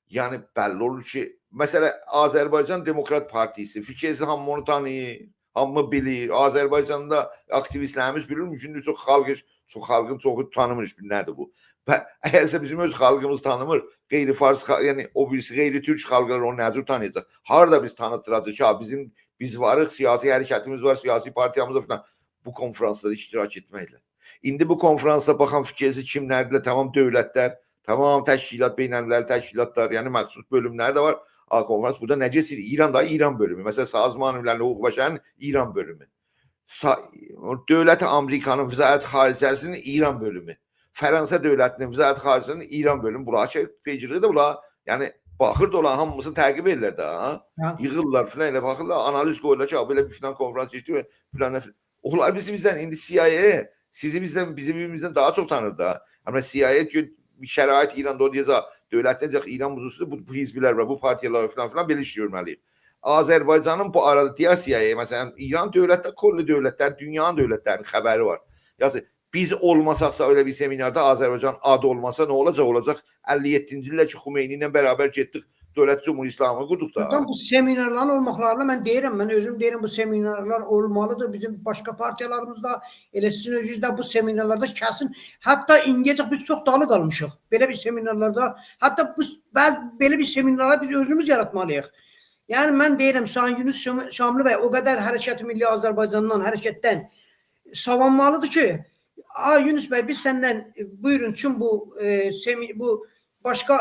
یعنی، بللی اولور کی، مثلا، آذربایجان دموکرات پارتیسی، فیکرینیزده هامی اونو تانیییر. هامی بیلیر. آذربایجاندا آکتیویستلریمیز بیلیر. مومکوندور، چوخ خالق، چوخ خالقین چوخو تانیمیر هئچ بیر نه‌دیر بو. و اگرسه بیزیم اؤز خالقیمیز تانیمیر، غیر فارس خا-، یعنی او بیریسی غیر تورک خالقلار اونو نه جور تانییاجاق؟ هاردا بیز تانیتدیراجاغیق کی، ها، بیزیم، بیز واریق، سیاسی حرکتیمیز وار، سیاسی پارتیامیز وار فلان. بو کنفرانسلاردا اشتراک ائتمکله. ایندی بو کنفرانسدا باخان فیکرسی کیملردیلر؟ تمام دؤولتلر، تمام تشکیلات، بین‌المللی تشکیلاتلار، یعنی مخصوص بؤلوملر ده وار. آ، کنفرانس بورادا نه کئچیر؟ ایراندا ایران بؤلومو. مثلا، سازمان ملل حقوق بشرین ایران بؤلومو. سا-، دؤولت آمریکانین وزارت خارجه‌سینین ایران بؤلومو. فرانسه دؤولتینین وزارت خارجه‌سینین ایران بؤلومو. بونلار کی، پیگیری ده بونلار، یعنی، باخیر دا اولار، هامیسینی تعقیب ائدیرلر ده، ها؟ هه. ییغیرلار فلان، ائله باخیرلار، آنالیز قویورلار کی، بئله بیر فلان کنفرانس کئچدی، فلان، فلان. اونلار بیزی بیزدن، ایندی CIA سیزی بیزدن، بیزی بیر-بیریمیزدن داها چوخ تانیر دا. آمما CIA کی، شرایط ایراندا او دئیه‌جک، دؤولت دئیه‌جک، ایران بوزوسودور، بو، بو حزبلر وار، بو پارتیالار فلان فلان، بئله ایش گؤرمه‌لی‌ییک. آذربایجانین بو آرادا، دئیک CIA، مثلا، ایران دؤولتده، کلّ دؤولتلر، دونیانین دؤولتلرینین خبری وار. یعنی، بیز اولماساقسا ائله بیر سمیناردا، آذربایجان آدی اولماسا، نه اولاجاق؟ اولاجاق اللی یئددینجی ایلده کی، خمینی ایله برابر گئتدیک، دؤولت جمهوری اسلامی قوردوق دا. بورادان بو سمینارلارین اولماقلارینا من دئییرم، من اؤزوم دئییرم، بو سمینارلار اولمالیدیر. بیزیم باشقا پارتیالاریمیز دا، ائله سیزین اؤزونوز ده بو سمینارلاردا کسین، حتی ایندیه‌جک بیز چوخ دالی قالمیشیق. بئله بیر سمینارلاردا، حتی بو، بل-، بئله بیر سمینارلاری بیز اؤزوموز یاراتمالی‌ییق. یعنی، من دئییرم، سایین یونس شام-، شاملی بی، او قدر حرکت ملی آذربایجاندان، حرکتدن ساوانمالیدیر کی، آ، یونس بی، بیز سندن، ائ، بویورون، چون بو، ائ، سمی-، بو باشقا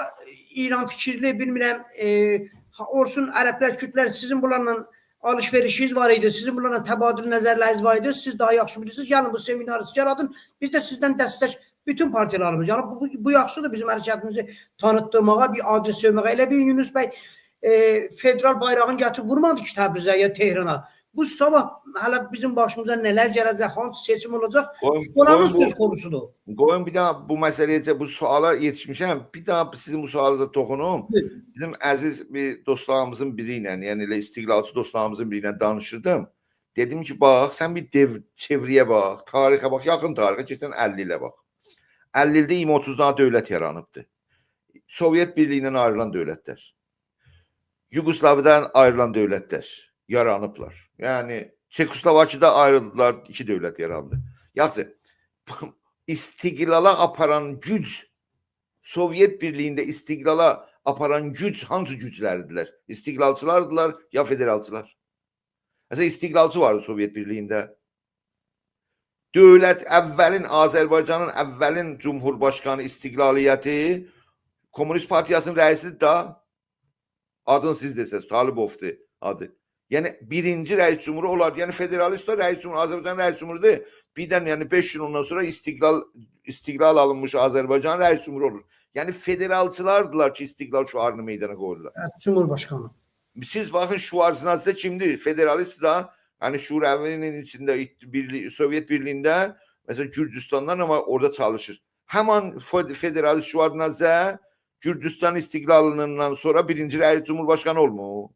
ایران فیکیرلی، بیلمیرم، ائ، ها، اولسون عربلر، کوردلر، سیزین بونلارلا آلیش-وئریشینیز وار ایدی، سیزین بونلارلا تبادل نظرلرینیز وار ایدی، سیز داها یاخشی بیلیرسینیز، گلین بو سمیناری سیز یارادین، بیز ده سیزدن دستک، بوتون پارتیالاریمیز. یعنی، بو، بو، بو یاخشیدیر بیزیم حرکتیمیزی تانیتدیرماغا، بیر آدرس وئرمه‌یه. ائله بیر یونس بی، ائ، فدرال بایراغینی گتیریب وورمادی کی، تبریزه یا تهرانا. بو صاباح هله بیزیم باشیمیزا نه‌لر گله‌جک، هانسی سئچیم اولاجاق، قویون، سونرانین قویون بو، سؤز قونوسودور. قویون بیر داها بو مسئله‌یه، بو سؤالا یئتیشمیشم، بیر داها سیزین بو سؤالینیزا توخونوم. بویورون. بیزیم عزیز بیر دوستلاریمیزین بیری ایله، یعنی ائله استقلالچی دوستلاریمیزین بیری ایله دانیشیردیم. دئدیم کی، باخ، سن بیر دئو-، چئوریه‌یه باخ، تاریخه باخ، یاخین تاریخه، کئچن اللی ایله باخ. اللی ایلده اییرمی اوتوز دانا دؤولت یارانیبدی. سووئت بیرلیگیندن آیریلان دؤولتلر. یوگوسلاویادان آیریلان دؤولتلر یارانیبلار. یعنی، چکوسلواکیادا آیریلدیلار، ایکی دؤولت یاراندی. یاخشی، استقلالا آپاران گوج، سووئت بیرلیگینده استقلالا آپاران گوج هانسی گوجلر ایدیلر؟ استقلالچیلاردیلار یا فدرالچیلار؟ مثلا، استقلالچی واردی سووئت بیرلیگینده. دؤولت اولین، آذربایجانین اولین جمهورباشقانی استقلالیتی کمونیست پارتیاسینین رئیسیدیر دا. آدینی سیز دئسز، طالبوفدور آدی. یعنی، بیرینجی رئیس جمهورو اولار. یعنی، فدرالیست ده رئیس جمهور، آذربایجانین رئیس جمهوروسو بیردن، یعنی، بئش ایل اوندان سونرا استقلال، استقلال آلینمیش آذربایجانین رئیس جمهورو اولور. یعنی، فدرالچیلاردیلار کی، استقلال شعارینی میدانا قویورلار. هه، جمهورباشقانی. سیز باخین، شوارزنادزه کیمدیر؟ فدرالیست ده، یعنی شوروی‌نین ایچینده، ایت-، بیرلی-، سووئت بیرلیگینده، مثلا، گورجوستاندان، آمما اورادا چالیشیر. همان فد-، فدرالیست شوارزنادزه گورجوستان استقلالیندان سونرا بیرینجی رئیس جمهورباشقانی اولمور.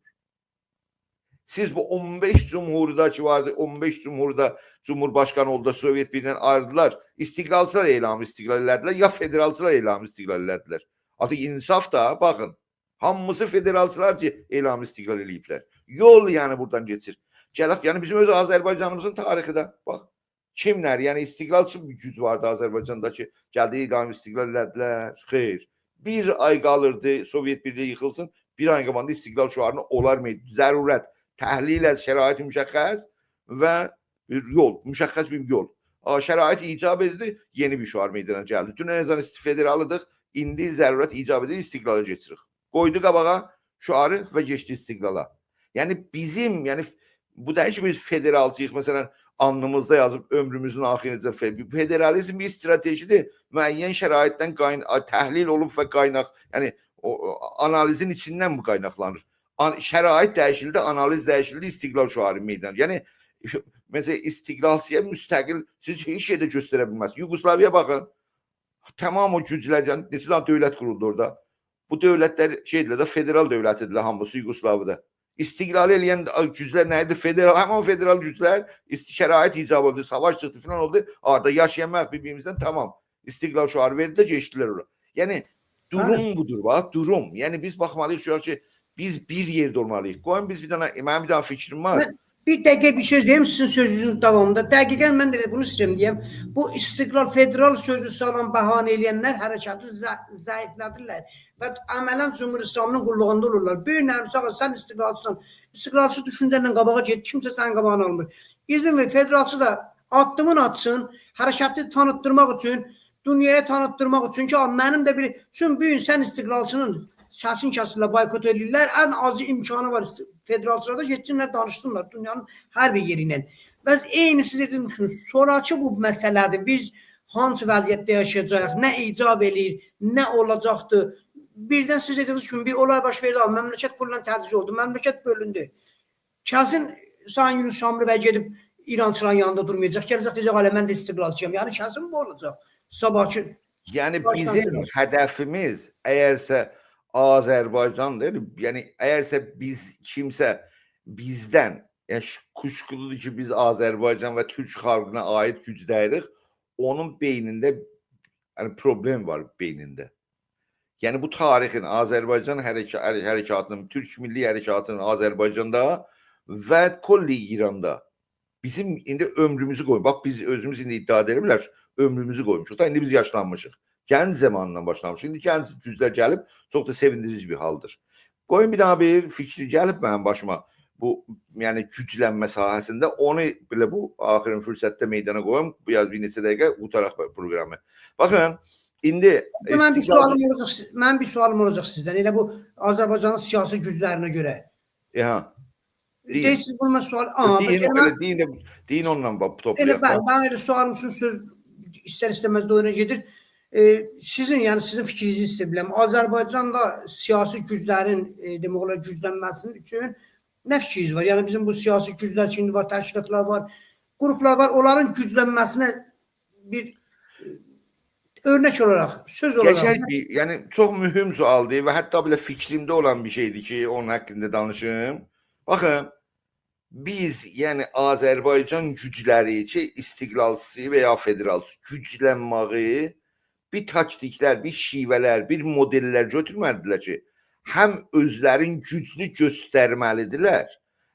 سیز بو اون بئش جمهوردا کی واردی، اون بئش جمهوردا جمهورباشقانی اولدو، سووئت بیرلیگیندن آیریلدیلار. استقلالچیلار اعلان استقلال ائله‌دیلر، یا فدرالچیلار اعلان استقلال ائله‌دیلر؟ آرتیق انصاف دا، باخین. هامیسی فدرالچیلار کی، اعلان استقلال ائله‌ییبلر. یول، یعنی، بورادان کئچیر. گلک، یعنی، بیزیم اؤز آذربایجانیمیزین تاریخی ده، باخ، کیملر، یعنی، استقلالچی بیر گوج واردی آذربایجاندا کی، گلدی، اعلان استقلال ائله‌دیلر؟ خیر. بیر آی قالیردی سووئت بیرلیگی ییخیلسین، بیر آی قاباغیندا استقلال شعارینی اونلار می-، ضرورت، تحلیل از شرایط مشخص و بیر یول، مشخص بیر یول. آ، شرایط ایجاب ائدیردی، یئنی بیر شعار میدانا گلدی. دونن ازان است-، فدرالیدیق، ایندی ضرورت ایجاب ائدیر، استقلالا کئچیریک. قویدو قاباغا شعاری و کئچدی استقلالا. یعنی بیزیم، یعنی ف-، بو دئییل کی، بیز فدرالچی‌ییق، مثلا، آلنیمیزدا یازیب عؤمروموزون آخیرینه‌جن فد-، فدرالیزم بیر استراتژی‌دیر. معین شرایطدن قاین-، آ، تحلیل اولوب و قایناق، یعنی او، او آنالیزین ایچیندن بو قایناقلانیر. آن-، شرایط دییشیلدی، آنالیز دییشیلدی، استقلال شعاری میدان. یعنی، مثلا، استقلالچی‌یا مستقل سیز هئچ یئرده گؤستره بیلمزسینیز. یوگوسلاویایا باخین. تمام او گوجلر، یعنی، نئچه دنه دؤولت قورولدو اورادا. بو دؤولتلر شئیدیلر ده، فدرال دؤولتیدیرلر هامیسی یوگوسلاویادا. استقلال ائله‌ین گوجلر نه ایدی؟ فدرال، همین او فدرال گوجلر است-، شرایط ایجاب اولدو، ساواش چیخدی فلان اولدو. آرادا یاشایانمایاق بیر-بیریمیزدن، تمام. استقلال شعاری وئردیلر، کئچدیلر اورا. یعنی، دوروم، بلی، بودور، باخ، دوروم. یعنی، بیز باخمالی‌ییق، شو آن کی، بیز بیر یئرده اولمالی‌ییق. قویون بیز بیر دنه، منیم بیر دنه فیکریم وار. من، بیر دقیقه بیر سؤز دئییم سیزین سؤزونوزون داوامیندا. دقیقاً من ده ائله بونو ایسته‌ییرم دئیم. بو استقلال، فدرال سؤزو سالان، بهانه ائله‌ینلر حرکاتی ضع-، ضعیفله‌دیرلر. و عملاً جمهوری اسلامی‌نین قوللوغوندا اولورلار. بوگون نرمسه آغا، سن استقلالچیسان، استقلالچی دوشونجه‌نن قاباغا گئت، کیمسه سنین قاباغینی آلمیر. ایذین وئر، فدرالچی دا آددیمینی آتسین، حرکتی تانیتدیرماق اوچون، دونیایا تانیتدیرماق اوچون کی، «آ، منیم ده بیر»، چون بوگون سن استقلالچی‌نین سسینی کسیرلر، بایکوت ائله‌ییرلر، ان آزی امکانی وار فدرالچیلاردا گئتسینلر، دانیشسینلار دونیانین هر بیر یئری ایله. بس عینی سیز دئدیگینیز کیمی، سونراکی بو مسئله‌دیر. بیز هانسی وضعیتده یاشایاجاغیق، نه ایجاب ائله‌ییر، نه اولاجاقدیر. بیردن سیز دئدیگینیز کیمی بیر اولای باش وئردی، آ، مملکت کلاً تجزیه اولدو، مملکت بؤلوندو. کسین سایین یونس شاملی بی گئدیب ایرانچیلارین یانیندا دورمایاجاق. گله‌جک دئیه‌جک، «هله من ده استقلالچی‌یام.» یعنی کسین بو اولاجاق. صاباحکی یعنی باشلانجی بیزیم اولسون. هدفیمیز، اگرسه آذربایجان دئییل، یعنی اگرسه بیز، کیمسه بیزدن، یعنی ش-، کوشکولودور کی، بیز آذربایجان و تورک خالقینا عایید گوجلریک، اونون بئینینده، یعنی پروبلم وار بئینینده. یعنی بو تاریخین، آذربایجان حرکا-، حره-، حرکاتینین، تورک میللی حرکاتینین آذربایجاندا و کلی ایراندا بیزیم ایندی عؤمروموزو قویموشوق. باخ، بیز اؤزوموز ایندی ادعا ائده بیلریک کی، عؤمروموزو قویموشوق دا، ایندی بیز یاشلانمیشیق. گنج زامانیندان باشلامیشیق. ایندی گنج گوجلر گلیب، چوخ دا سئویندیریجی بیر حالدیر. قویون بیر دانا بیر فیکری گلیب منیم باشیما. بو، یعنی گوجلنمه ساحه‌سینده، اونو بئله بو آخرین فرصتده میدانا قویوم. بو یاز بیر نئچه دقیقه قوتاراق بو پروگرامی. باخین، ایندی من بیر استقلال سؤالیم اولاجاق سیز-، من بیر سؤالیم اولاجاق سیزدن. ائله بو آذربایجانین سیاسی گوجلرینه گؤره. ائه، ها. دئیین. دئیین، سیز بونو من سؤال، آها، دئیین، بس ائله من ائله دئیین ده، دئیین اونونلا باخ، ائله توپلایاق بن-، باخ. من ائله سؤالیم اوچون سؤز ایستر-ایسته‌مز ده اونا گئدیر. ائ، سیزین، یعنی سیزین فیکرینیزی ایسته‌یه بیلرم. آذربایجاندا سیاسی گوجلرین، ائ، دئمک اولار، گوجلنمه‌سی اوچون نه فیکرینیز وار؟ یعنی بیزیم بو سیاسی گوجلر کی ایندی وار، تشکیلاتلار وار، گروپلار وار، اونلارین گوجلنمه‌سینه بیر، ائ، اؤرنک اولاراق، سؤز اولاراق. گئجک بیر، یعنی چوخ مهم سؤالدیر و حتی بئله فیکریمده اولان بیر شئیدیر کی، اونون حاقیندا دانیشیم. باخین، بیز، یعنی آذربایجان گوجلری کی، استقلالچی و یا فدرالچی گوجلنمه‌یی بیر تاکتیکلر، بیر شیوه‌لر، بیر مدل‌لر گؤتورمه‌لیدیرلر کی، هم اؤزلرین گوجلو گؤسترمه‌لیدیرلر،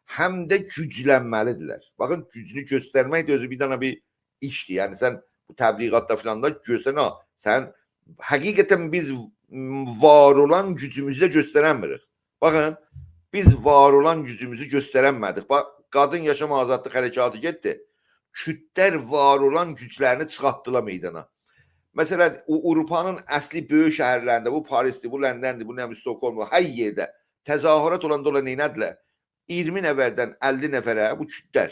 هم ده گوجلنمه‌لیدیرلر. باخین، گوجلو گؤسترمک ده اؤزو بیر دانا بیر ایشدیر. یعنی سن بو تبلیغاتدا فلاندا گؤرسن، ها، سن حقیقتاً بیز وار اولان گوجوموزو ده گؤسترنمیریک. باخین، بیز وار اولان گوجوموزو گؤسترنمه‌دیک. باخ، قادین یاشام آزادلیق حرکاتی گئتدی. کوردلر وار اولان گوجلرینی چیخارتدیلار میدانا. مثلاً، او-، آوروپانین اصلی بؤیوک شهرلرینده، بو پاریسدیر، بو لندندیر، بو نه بیلیم، استکهلمدیر، هر یئرده تظاهرات اولاندا اونلار نئینه‌دیلر؟ اییرمی نفردن اللی نفره بو کوردلر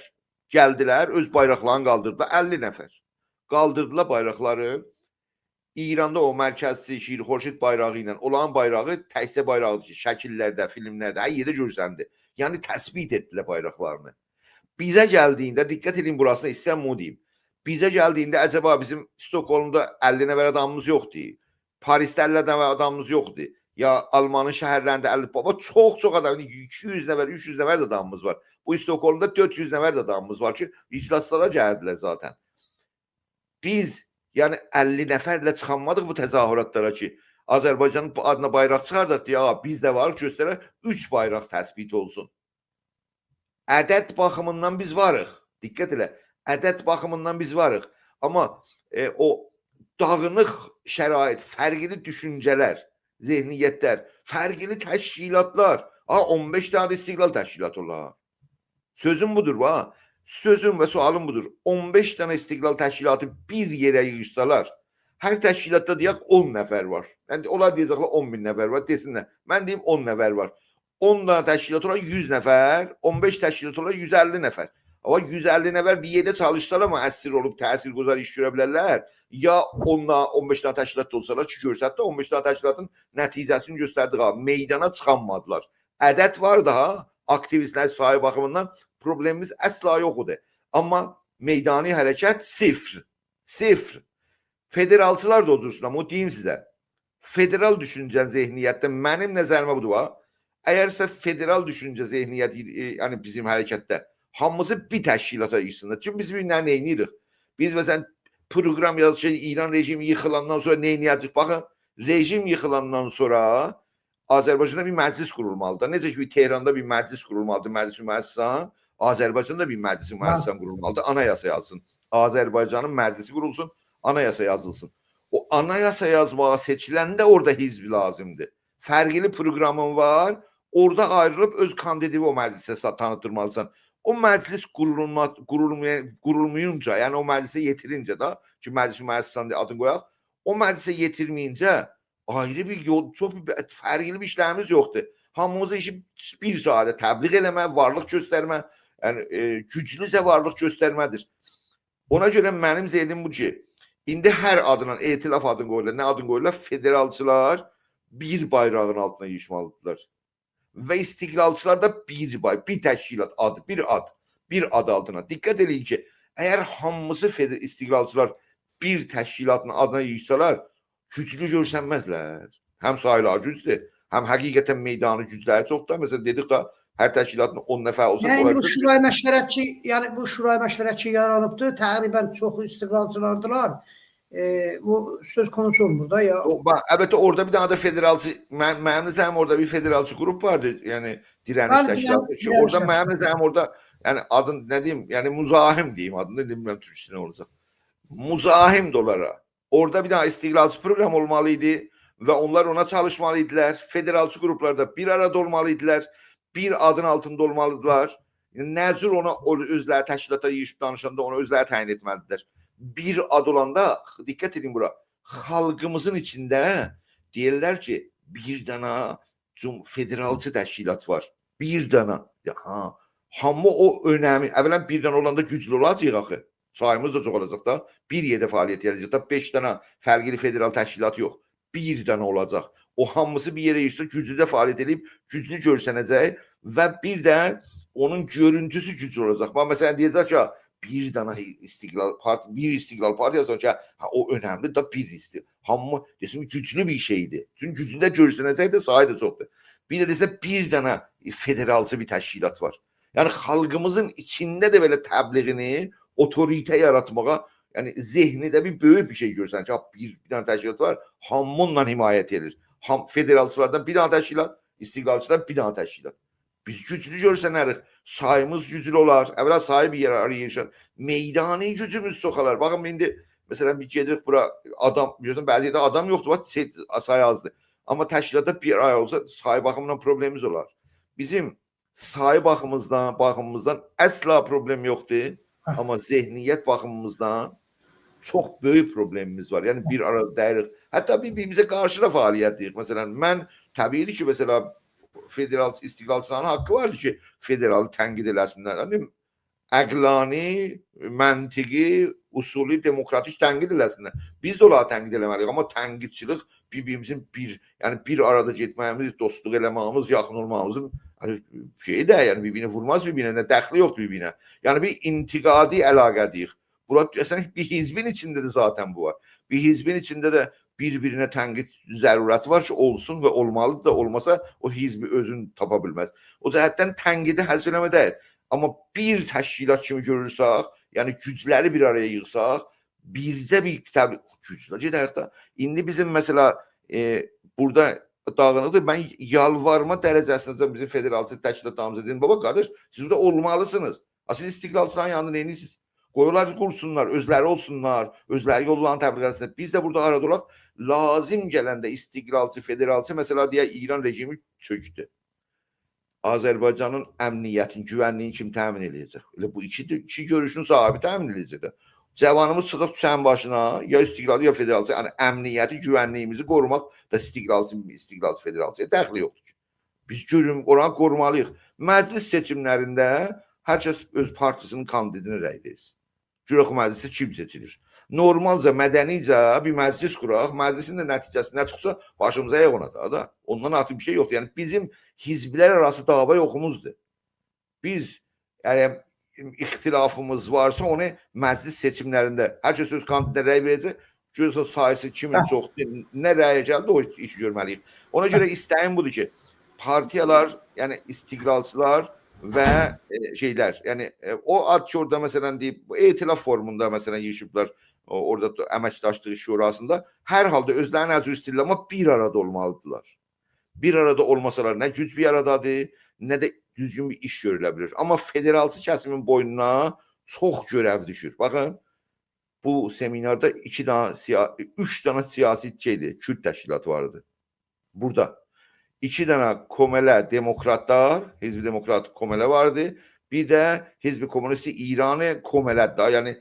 گلدیلر، اؤز بایراقلارینی قالدیردیلار، اللی نفر. قالدیردیلار بایراقلاری. ایراندا او مرکزچی شیر خورشید بایراغی ایله، اولارین بایراغی تکجه بایراقدیر کی، شکیللرده، فیلملرده، هر یئرده گؤرسندی. یعنی تثبیت ائتدیلر بایراقلارینی. بیزه گلدیگینده، دقت ائدین بوراسینا، ایسته‌ییرم اونو دئییم. بیزه گلدیگینده عجبا بیزیم استکهلمدا اللی نفر آدامیمیز یوخدور؟ پاریسده اللی نفر آدامیمیز یوخدور؟ یا آلمانین شهرلرینده اللی، بابا، چوخ-چوخ آدام، ایکی یوز نفر، اوچ یوز نفر ده آدامیمیز وار. بو استکهلمدا دؤرد یوز نفر ده آدامیمیز وار کی، اجلاسلارا گلدیلر ذاتاً. بیز، یعنی، اللی نفرله چیخانمادیق بو تظاهراتلارا کی، آذربایجانین آدینا بایراق چیخارداق دئیه، «آ، بیز ده واریق»، گؤسترک، اوچ بایراق تثبیت اولسون. عدد باخیمیندان بیز واریق. دقت ائله، عدد باخیمیندان بیز واریق. آمما، ائ، او داغینیق شرایط، فرقلی دوشونجه‌لر، ذهنیتلر، فرقلی تشکیلاتلار، آ، اون بئش دنه ده استقلال تشکیلاتی اولار. سؤزوم بودور، باخ. سؤزوم و سؤالیم بودور. اون بئش دنه استقلال تشکیلاتی بیر یئره ییغیشسالار، هر تشکیلاتدا دئیک اون نفر وار. یعنی، اونلار دئیه‌جکلر اون مین نفر وار، دئسینلر. من دئییم اون نفر وار. اون دنه تشکیلات اولار یوز نفر، اون بئش تشکیلات اولار یوز اللی نفر. آمما یوز اللی نفر بیر یئرده چالیشسالار، آمما مؤثر اولوب تأثیرگذار ایش گؤره بیلرلر. یا اون دنه، اون بئش دنه تشکیلات دا اولسالار کی، گؤرسد ده اون بئش دنه تشکیلاتین نتیجه‌سینی گؤستردیک، ها، میدانا چیخانمادیلار. عدد وار دا، ها، آکتیویستلر سایی باخیمیندان پروبلمیمیز اصلا یوخ ایدی. آمما میدانی حرکت صفر. صفر. فدرالچیلار دا او جورسون، آمما او دئییم سیزه. فدرال دوشونجه، ذهنیتده منیم نظریمه بودور، ها. اگرسه فدرال دوشونجه، ذهنیت، ائ، یعنی بیزیم حرکتده هامیسی بیر تشکیلاتا ییغیشسینلار. چونکی بیز بیر دنه نئینیریک؟ بیز، مثلاً، پروگرام یازیریق کی، ایران رژیمی ییخیلاندان سونرا نئینیه‌جک؟ باخین، رژیم ییخیلاندان سونرا آذربایجاندا بیر مجلس قورولمالیدیر. نئجه کی، تهراندا بیر مجلس قورولمالیدیر، مجلس مؤسسان، آذربایجاندا بیر مجلس مؤسسه‌سی قورولمالیدیر، آنایاسا یازسین. آذربایجانین مجلسی قورولسون، آنایاسا یازیلسین. او آنایاسا یازماغا سئچیلنده اورادا حزب لازیمدیر. فرقلی پروقرامین وار، اورادا آیریلیب اؤز کاندیدینی او مجلسه سا-، تانیتدیرمالیسان. او مجلس قورولما-، قورولمای-، قورولمایینجا، یعنی او مجلسه یئتیرینجه ده، کی مجلس مؤسسه‌سینین آدینی قویاق، او مجلسه یئتیرمه‌یینجه آیری بیر یول، چوخ بیر فرقلی بیر ایشلریمیز یوخدور. هامیمیز ایشی بیر ساحه‌ده تبلیغ ائله‌مه، وارلیق گؤسترمه، یعنی، ائ، گوجلوجه وارلیق گؤسترمه‌دیر. اونا گؤره منیم ذهنیم بو کی، ایندی هر آدینان، ائتلاف آدینی قویورلار، نه آدینی قویورلار، فدرالچیلار بیر بایراغین آلتینا ییغیشمالیدیرلار. و استقلالچیلار دا بیر بای-، بیر تشکیلات آدی، بیر آد، بیر آد آلتینا. دقت ائله‌یین کی، اگر هامیسی فد-، استقلالچیلار بیر تشکیلاتین آدینا ییغیشسالار، گوجلو گؤرسنمزلر. هم سایلاری گوجلودور، هم حقیقتاً میدانی گوجلری چوخدور. مثلاً، دئدیک ده، هر تشکیلاتین اون نفر اولسا، یعنی، اونلار بو گوجلو. شورای مشورت کی، یعنی، بو شورای مشورت کی یارانیبدی، تقریباً چوخو استقلالچیلاردیلار. ائ، بو سؤز قونوسو اولمور دا، یا. او، باخ، البته، اورادا بیر دنه ده فدرالچی، من، منیم نظریم اورادا بیر فدرالچی گروپ واردی، یعنی، دیرنیش، بلی، تشکیلاتی کی، دیرنیش، اورادا منیم تشکیلاتی. نظریم اورادا، یعنی، آدین نه دئییم، یعنی، مزاحمدیر، آدینی دا بیلمیرم تورکجه‌سی نه اولاجاق. مزاحمدیر اونلارا. اورادا بیر دنه استقلالچی پروقرام اولمالی ایدی و اونلار اونا چالیشمالی ایدیلر. فدرالچی گروپلار دا بیر آرادا اولمالی ایدیلر، بیر آدین آلتیندا اولمالی ایدیلر. نه جور اونا، او اؤزلری تشکیلاتا ییغیشیب دانیشاندا اونو اؤزلری تعیین ائتمه‌لیدیرلر. بیر آد اولاندا، دقت ائدین بورا، خالقیمیزین ایچینده دئییرلر کی، بیر دنه جوم-، فدرالچی تشکیلات وار. بیر دنه. یا، ها، هامی او اؤنمی، اولاً بیر دنه اولاندا گوجلو اولاجاق آخی. ساییمیز دا چوخالاجاق دا. بیر یئرده فعالیت ائده‌جک دا، بئش دنه فرقلی فدرال تشکیلات یوخ. بیر دنه اولاجاق. او هامیسی بیر یئره ییغیشسا، گوجلو ده فعالیت ائدیب، گوجلو گؤرسنه‌جک و بیر ده اونون گؤرونتوسو گوجلو اولاجاق. باخ، مثلاً، دئیه‌جک کی، بیر دنه استقلال پارت-، بیر استقلال پارتیاسی کی، ها، او اؤنملی دا، بیر است-، هامی دئسین، گوجلو بیر شئیدیر. چونکی گوجلو ده گؤرسنه‌جک ده، سایی دا چوخدور. بیر ده دئسه، بیر دنه فدرالچی بیر تشکیلات وار. یعنی، خالقیمیزین ایچینده ده بئله تبلیغینی، اوتوریته یاراتماغا، یعنی، ذهنی ده بیر بؤیوک بیر شئی گؤرسنیر کی، ها، بیر، بیر دنه تشکیلات وار، هامی اوننان حمایت ائدیر. هام-، فدرالچیلاردان بیر دنه تشکیلات، استقلالچیلاردان بیر دنه تشکیلات. بیز گوجلو گؤرسنریک، ساییمیز گوجلو اولار. اولاً سایی بیر یئره آرایا ییغیشار. میدانی گوجوموز چوخالار. باخین، ایندی، مثلاً، بیز گئدیریک بورا، آدام، گؤرورسن، بعضی یئرده آدام یوخدور، باخ، شئی، سایی آزدیر. آمما تشکیلاتا بیر آرایا اولسا، سایی باخیمیندان پروبلئمیمیز اولار. بیزیم سایی باخیمیزدان، باخیمیمیزدان اصلا پروبلئم یوخدور. هه. آمما ذهنیت باخیمیمیزدان چوخ بؤیوک پروبلئمیمیز وار. یعنی، بیر آرادا دئییریک. حتی بیر-بیریمیزه قارشی دا فعالیت ائدیریک. مثلاً، من، طبیعی کی، مثلاً، فدرال، استقلالچیلارین حاققی واردیر کی، فدرالی تنقید ائله‌سینلر. یعنی، عقلانی، منطقی، اصولی، دموکراتیک تنقید ائله‌سینلر. بیز ده اونلاری تنقید ائله‌مه‌لی‌ییک. آمما تنقیدچیلیک بیر-بیریمیزین بیر، یعنی، بیر آرادا گئتمه‌ییمیز، دوستلوق ائله‌مه‌ییمیز، یاخین اولماغیمیزین، یعنی، شئی ده، یعنی، بیر-بیرینی وورماز بیر-بیرینه، نه دخلی یوخدور بیر-بیرینه. یعنی، بیر انتقادی علاقه‌دیر. بورا، اصلاً، بیر حزبین ایچینده ده ذاتاً بو وار. بیر حزبین ایچینده ده بیر-بیرینه تنقید ضرورتی وار کی، اولسون و اولمالیدیر دا، اولماسا او حزبی اؤزون تاپا بیلمز. او جهتدن تنقیدی حذف ائله‌مه دئییل. آمما بیر تشکیلات کیمی گؤرورسک، یعنی گوجلری بیر آرایا ییغساق، بیرجه بیر تبلیغ، گوجلو گئدر ده. ایندی بیزیم، مثلاً، ائ، بورادا داغینیقدیر. من یالوارما درجه‌سینده بیزیم فدرالچی تشکیلاتلاریمیزا دئدیم: «بابا، قارداش، سیز بورادا اولمالیسینیز. آ، سیز استقلالچیلارین یانیندا نئینیرسینیز؟ قوی اونلاری قورسونلار، اؤزلری اولسونلار، اؤزلری یوللارینی تبلیغ ائتسینلر. بیز ده بورادا آرادا اولاق.» لازیم گلنده استقلالچی، فدرالچی، مثلاً، دئیک، ایران رژیمی چؤکدو. آذربایجانین امنیتین، گوونلیگین کیم تأمین ائله‌یه‌جک؟ ائله بو ایکی، ایکی گؤروشون صاحیبی تأمین ائله‌یه‌جک ده. جاوانیمیز چیخاجاق کوچه‌نین باشینا، یا استقلال، یا فدرالچی. یعنی امنیتی، گوونلیگیمیزی قوروماق دا استقلالچی، استقلالچی، فدرالچی‌یا دخلی یوخدور کی. بیز گؤروم-، اورانی قورومالی‌ییق. مجلس سئچیملرینده هر کس اؤز پارتیسینین کاندیدینه رأی وئرسین. گؤرک او مجلسده کیم سئچیلیر. نورمالجا، مدنیجه بیر مجلس قوراق، مجلسین ده نتیجه‌سی نه چیخسا، باشیمیزا یاغ اونا دا، دا. اوندان آرتیق بیر شئی یوخدور. یعنی، بیزیم حزبلر آراسی دعوا اوخوموزدور. بیز، یعنی، اختلافیمیز وارسا، اونو مجلس سئچیملرینده هر کس اؤز کاندیدینه رأی وئره‌جک. گؤرورسن، ساییسی کیمین، هه، چوخدور، نه رأی گلدی، او ایشی گؤرمه‌لی‌ییک. اونا گؤره، هه، ایسته‌ییم بودور کی، پارتیالار، یعنی استقلالچیلار و، ائ، شئیلر، یعنی، ائ، او آد کی، اورادا، مثلاً، دئییب، بو ائتلاف فورموندا، مثلاً، ییغیشیبلار، او، اورادا دا امکداشلیق شوراسیندا، هر حالدا اؤزلرینی نه جور ایسته‌ییرلر، آمما بیر آرادا اولمالیدیرلار. بیر آرادا اولماسالار، نه گوج بیر آرادادیر، نه ده دوزگون بیر ایش گؤروله بیلیر. آمما فدرالچی کسیمین بوینونا چوخ گؤرو دوشور. باخین، بو سمیناردا ایکی دنه سیا-، اوچ دنه سیاسی شئیدیر، کورد تشکیلاتی وار ایدی. بورادا ایکی دنه کومله دموکراتلار، حزب دموکرات کومله واردی. بیر ده حزب کمونیست ایران کومله دا، یعنی،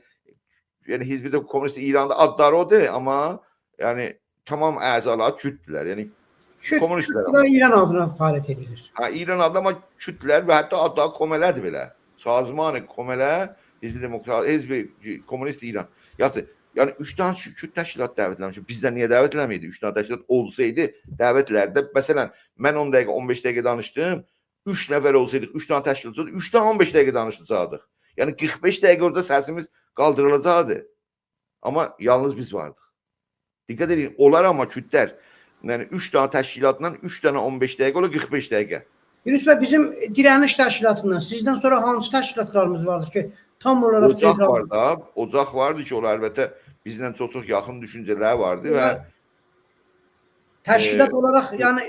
یعنی حزب ده کمونیست ایراندا آدلاری اودور، آمما یعنی تمام اعضالاری کورددولر. یعنی کورد، کمونیستلر کوردلر آمما. ایران آدینا فعالیت ائدیرلر. هه، ایران آدینا، آمما کوردلر و حتی آدلاری کومله‌دیر بئله. سازمان کومله، حزب دموکرات، حزب کمونیست ایران. یاخشی، یعنی اوچ دنه کورد تشکیلات دعوت ائله‌میشدی. بیزدن نییه دعوت ائله‌مه‌ییدی؟ اوچ دنه تشکیلات اولسایدی، دعوت ائلردی. مثلا، من اون دقیقه، اون بئش دقیقه دانیشدیم. اوچ نفر اولسایدیق، اوچ دنه تشکیلات اولسایدی، اوچ دنه اون بئش دقیقه دانیشاجاقدیق. یعنی قیرخ بئش دقیقه اورادا سسیمیز قالدیریلاجاقدی. آمما یالنیز بیز واردیق. دقت ائدین، اونلار آمما کوردلر، یعنی اوچ دنه تشکیلاتلا اوچ دنه اون بئش دقیقه، اولا قیرخ بئش دقیقه. یونس بی، بیزیم دیره‌نیش تشکیلاتیندان، سیزدن سونرا هانسی تشکیلاتلاریمیز واردیر کی، تام اولاراق اوجاق فدرال وار دا، اوجاق واردی کی، اونلار البته بیزله چوخ-چوخ یاخین دوشونجه‌لری واردی و اونلار تشکیلات ائ، اولاراق، یعنی، ائ،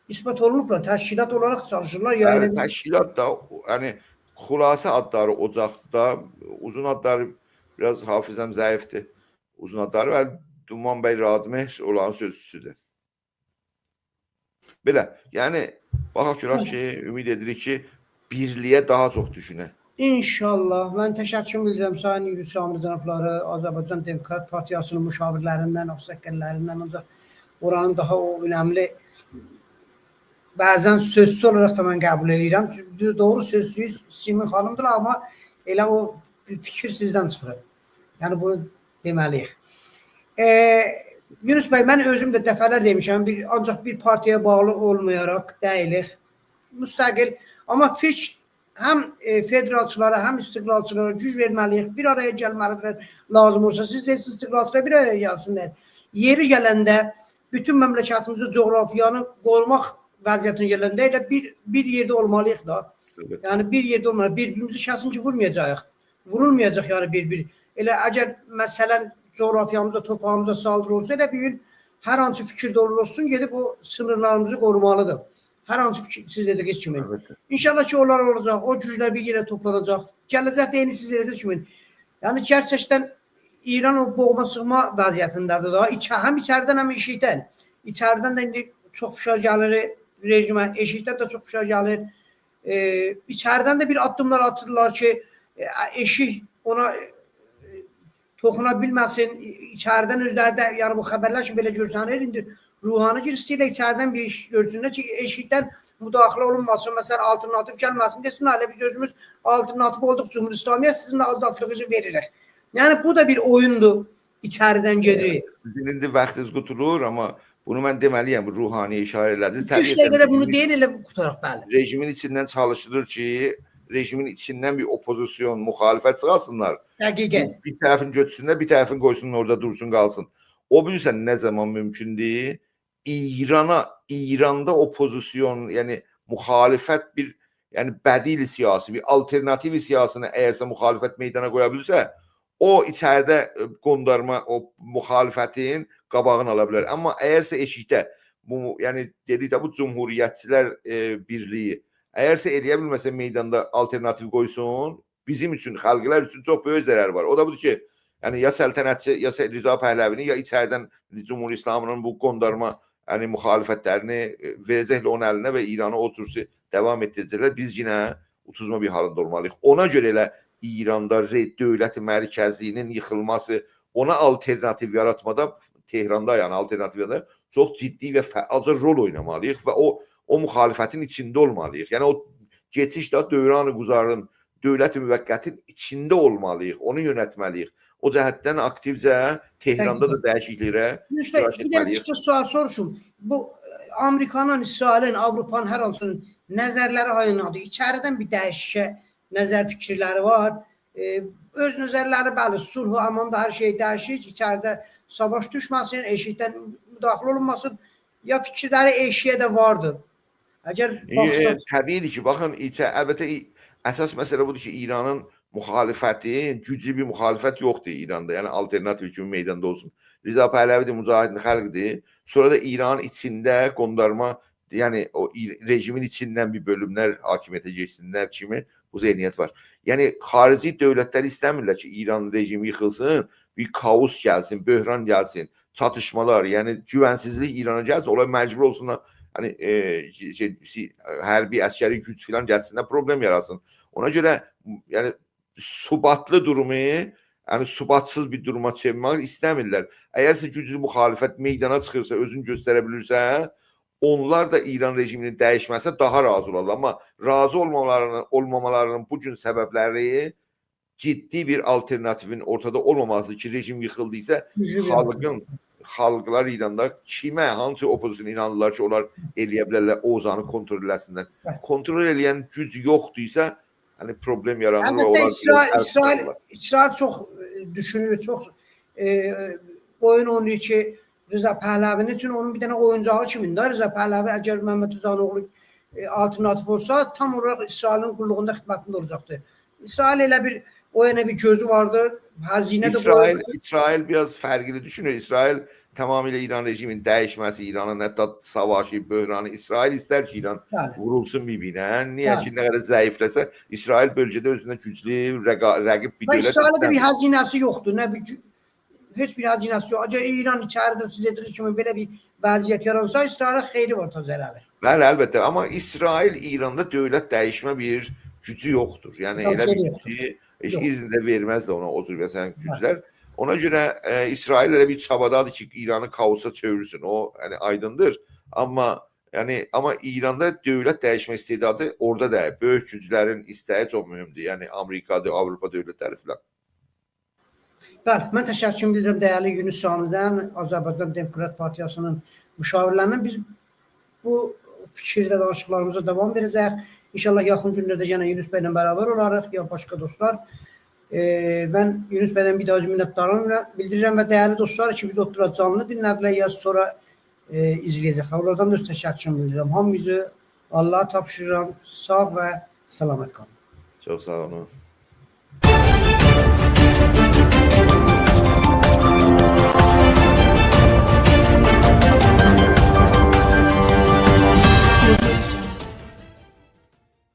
اثبات اولونوبلار، تشکیلات اولاراق چالیشیرلار، یا بلی، ائله بیر تشکیلات دا، یعنی، خلاصه آدلاری اوجاقدا، اوزون آدلاری، بیر آز حافظه‌م ضعیفدیر. اوزون آدلاری و دومان بی رادمهر اونلارین سؤزچوسودور. بئله، یعنی، باخاق گؤرک کی، امید ائدیریک کی، بیرلیگه داها چوخ دوشونه. انشاءالله. من تشکر بیلدیریرم سایین یونس امیر جنابلاری، آذربایجان دموکرات پارتیاسی‌نین مشاورلریندن، آغ‌ساققاللاریندان، آنجاق اورانین داها او اؤنملی، بعضا سؤزچو اولاراق دا من قبول ائدیرم. چونکی دوغرو سؤزچویوز سیمین خانیمدیر، آمما ائله او فیکیر سیزدن چیخیب. یعنی بونو دئمه‌لی‌ییک. ائ، یونس بی، من اؤزوم ده دفعه‌لر دئمیشم، بیر، آنجاق بیر پارتیایا باغلی اولمایاراق دئییلیک. مستقل. آمما فیکر هم، ائ، فدرالچیلارا، هم استقلالچیلارا گوج وئرمه‌لی‌ییک. بیر آرایا گلمه‌لی‌دیرلر. لازیم اولسا، سیز دئییرسینیز، استقلالچیلار بیر آرایا گلسینلر. یئری گلنده بوتون مملکتیمیزی، جغرافیانی قوروماق وضعیتینه گلنده ائله بیر، بیر یئرده اولمالی‌ییق دا. البته. یعنی بیر یئرده اولمالی‌ییق. بیر-بیریمیزی کسین کی، وورمایاجاغیق. وورولمایاجاق، یعنی، بیر-بیر. ائله اگر، مثلا، جغرافیامیزا، تورپاغیمیزا سالدیری اولسا، ائله بیر گون هر هانسی فیکیرده اولور اولسون، گئدیب او سینیرلاریمیزی قورومالی‌دیر. هر هانسی فیکیر، سیز دئدیگینیز کیمی. البته. انشاءالله کی، اونلار اولاجاق، او گوجلر بیر یئره توپلاناجاق. گله‌جکده عینی سیز دئدیگینیز کیمی. یعنی، گئرچکدن ایران او بوغما سیغما وضعیتینده‌دیر دا. ایچه-، هم ایچریدن، هم ائشیکدن. ایچریدن ده ایندی چوخ فشار گلیر رژیمه، ائشیکدن ده چوخ فشار گلیر. ائ، ایچریدن ده بیر آددیملار آتیرلار کی، ائ، ائشیک اونا، ائ، توخونا بیلمه‌سین. ای-، ایچریدن اؤزلری ده، یعنی بو خبرلر کی، بئله گؤرسنیر، ایندی روحانی کی، ایسته‌ییرلر ایچریدن بیر ایش گؤرسونلر کی، ائشیکدن مداخله اولونماسین، مثلا، آلترناتیو گلمه‌سین، دئسین، «هله بیز اؤزوموز آلترناتیو اولدوق، جمهوری اسلامی‌یه، سیزین ده آزادلیغینیزی وئریریک.» یعنی، بو دا بیر اویوندور ایچریدن گئدیر. ائ، سیزین ایندی واختینیز قوتولور، آمما بونو من دئمه‌لی‌یم، روحانی‌یه ایشاره ائله‌دینیز. ایکی-اوچ دقیقه ده بونو دئیین، ائله قوتاراق، بلی. رژیمین ایچیندن چالیشیلیر کی، رژیمین ایچیندن بیر اوپوزیسیون، مخالفت چیخارسینلار. دقیقا. بیر، بیر طرفین گؤتورسونلر، بیر طرفین قویسون اورادا دورسون، قالسین. او بیلیرسن نه زامان مومکوندور؟ ایرانا، ایراندا اوپوزیسیون، یعنی مخالفت بیر، یعنی بدیل سیاسی، بیر آلترناتیو سیاسینی اگرسه مخالفت میدانا قویا بیلیرسه، او ایچریده، ائ، قوندارما، او مخالفتین قاباغینی آلا بیلر. آمما اگرسه ائشیکده بو، یعنی دئدیک ده بو جمهوریتچیلر، ائ، بیرلیگی، اگرسه ائلیه بیلمه‌سه میداندا آلترناتیو قویسون، بیزیم اوچون، خلقلر اوچون چوخ بؤیوک ضرری وار. او دا بودور کی، یعنی یا سلطنتچی، یا س-، رضا پهلوی‌نی، یا ایچریدن جمهوری اسلامی‌نین بو قوندارما، یعنی مخالفتلرینی، ائ، وئره‌جکلر اونون الینه و ایرانی او جور داوام ائتدیره‌جکلر. بیز یئنه اوتوزما بیر حالیندا اولمالی‌ییق. اونا گؤره ائله ایراندا ره-، دؤولت مرکزی‌نین ییخیلماسی، اونا آلترناتیو یاراتمادا تهراندا، یعنی آلترناتیو یاراتمادا چوخ جدی و فعالجا رول اوینامالی‌ییق و او، او مخالفتین ایچینده اولمالی‌ییق. یعنی او کئچیش ده دوران گذارین، دؤولت موقتین ایچینده اولمالی‌ییق، اونو یؤنتمه‌لی‌ییک. او جهتدن آکتیوجه تهراندا دا، دقیقا، دییشیکلیکلره، یونس بی، اشتراک، بیر دنه ائتمه‌لی‌ییک. چیخیش سؤال سوروشوم. بو، ائ، آمریکانین، اسرائیلین، آوروپانین، هر هانسی‌نین نظرلری آیندادیر؟ ایچریدن بیر دییشیکلییه نظر فیکیرلری وار. ائ، اؤز نظرلری، بلی، صلح و اماندا هر شئی دییشیر، ایچریده ساواش دوشمه‌سین، ائشیکدن مداخله اولونماسین، یا فیکیرلری ائشییه ده واردیر؟ اگر، ائ، باخساق، ائ، طبیعی‌دیر کی، باخین، ایچه-، البته، ای-، اساس مسئله بودور کی، ایرانین مخالفتی، گوجلو بیر مخالفت یوخدور ایراندا، یعنی آلترناتیو کیمی میداندا اولسون. رضا پهلوی‌دیر، مجاهدین خلق‌دیر. سونرا دا ایرانین ایچینده قوندارما یعنی او ای-، رژیمین ایچیندن بیر بؤلوملر حاکمیته کئچسینلر کیمی بو ذهنیت وار. یعنی خاریجی دؤولتلر ایسته‌میرلر کی، ایران رژیمی ییخیلسین، بیر کائوس گلسین، بحران گلسین، چاتیشمالار، یعنی گوونسیزلیک ایرانا گلسین، اولار مجبور اولسونلار، یعنی، ائ، شئی، شئی، حربی، عسکری گوج فلان گلسین ده پروبلئم یاراتسین. اونا گؤره، یعنی، ثباتلی دورومو، یعنی ثباتسیز بیر دوروما چئویرمک ایسته‌میرلر. اگرسه گوجلو مخالفت میدانا چیخیرسا، اؤزونو گؤستره بیلیرسه، اونلار دا ایران رژیمینین دییشمه‌سینه داها راضی اولارلار. آمما راضی اولمامالاری‌نین، اولمامالاری‌نین بو گون سببلری جدی بیر آلترناتیوین اورتادا اولماماسیدیر کی، رژیم ییخیلدیسا، رژیم خالقین، ییخیلدی. خالقلار ایراندا کیمه، هانسی اوپوزیسیونا اینانیرلار کی، اونلار ائلیه بیلرلر اوزانی کنترل ائله‌سینلر؟ بلی. کنترل ائله‌ین گوج یوخدورسا، یعنی پروبلئم یارانیر و البته اونلار اسرائیل، بیر آز ترس اسرائیل، قالارلار. اسرائیل چوخ، ائ، دوشونور، چوخ، ائ، اویون اویناییر کی، رضا پهلوی‌نین اوچون اونون بیر دنه اویونجاغی کیمین ده. رضا پهلوی اگر محمد رضانین اوغلو، ائ، آلترناتیو اولسا، تام اولاراق اسرائیلین قوللوغوندا خدمتینده اولاجاقدی. اسرائیل ائله بیر، او یعنی بیر گؤزو واردی، هزینه ده اسرائیل، قویوردو. اسرائیل بیر آز فرقلی دوشونور. اسرائیل تمامیله ایران رژیمینین دییشمه‌سی، ایرانین حتی ساواشی، بحرانی، اسرائیل ایستر کی، ایران بلی. وورولسون بیر-بیرینه. نییه بلی. کی، نه قدر ضعیفله‌سه، اسرائیل بؤلگه‌ده اؤزونه گوجلو رقا-، رقیب بیر و دؤولت اسرائیلین ده بیر ایسته‌میر. هزینه‌سی یوخدور، نه بیر گو-، هئچ بیر هزینه‌سی یوخ. اگر ایران ایچریده سیز دئدیگینیز کیمی بئله بیر وضعیت یارانسا، اسرائیله خیری وار تا ضرری. بلی، البته. آمما اسرائیل ایراندا دؤولت دییشمه بیر گوجو یوخدور. یعنی، یوخ، ائله شئی بیر یوخدور. گوجو، هئچ یوخ. اذن ده وئرمزلر اونا او جور، مثلا، بلی. گوجلر. اونا گؤره، ائ، اسرائیل ائله بیر چابادادیر کی، ایرانی کائوسا چئویرسین. او، یعنی، آیدیندیر. آمما، یعنی، آمما ایراندا دؤولت دییشمه استعدادی اورادا دئییل. بؤیوک گوجلرین ایسته‌یی چوخ مهمدور. یعنی، آمریکادیر، آوروپا دؤولتلری فلان. بلی، من تشکرومو بیلدیریرم دیرلی یونس شاملی‌دن، آذربایجان دموکرات پارتیاسی‌نین مشاورلریندن. بیز بو فیکیرده دانیشیقلاریمیزا داوام وئره‌جه‌ییک. ان‌شاءالله یاخین گونلرده یئنه یونس بی‌له برابر اولاریق، یا باشقا دوستلار. ائ، من یونس بی‌دن بیر داها منتدارلیغیمی بیلدیریرم و دیرلی دوستلار کی، بیزی اوتوراق جانلی دینله‌دیلر، یا سونرا، ائ، ایزله‌یه‌جکلر. اونلاردان دا اؤز تشکرومو بیلدیریرم. هامینیزی آللاها تاپشیریرام. ساغ و سلامت قالین. چوخ ساغ اولون.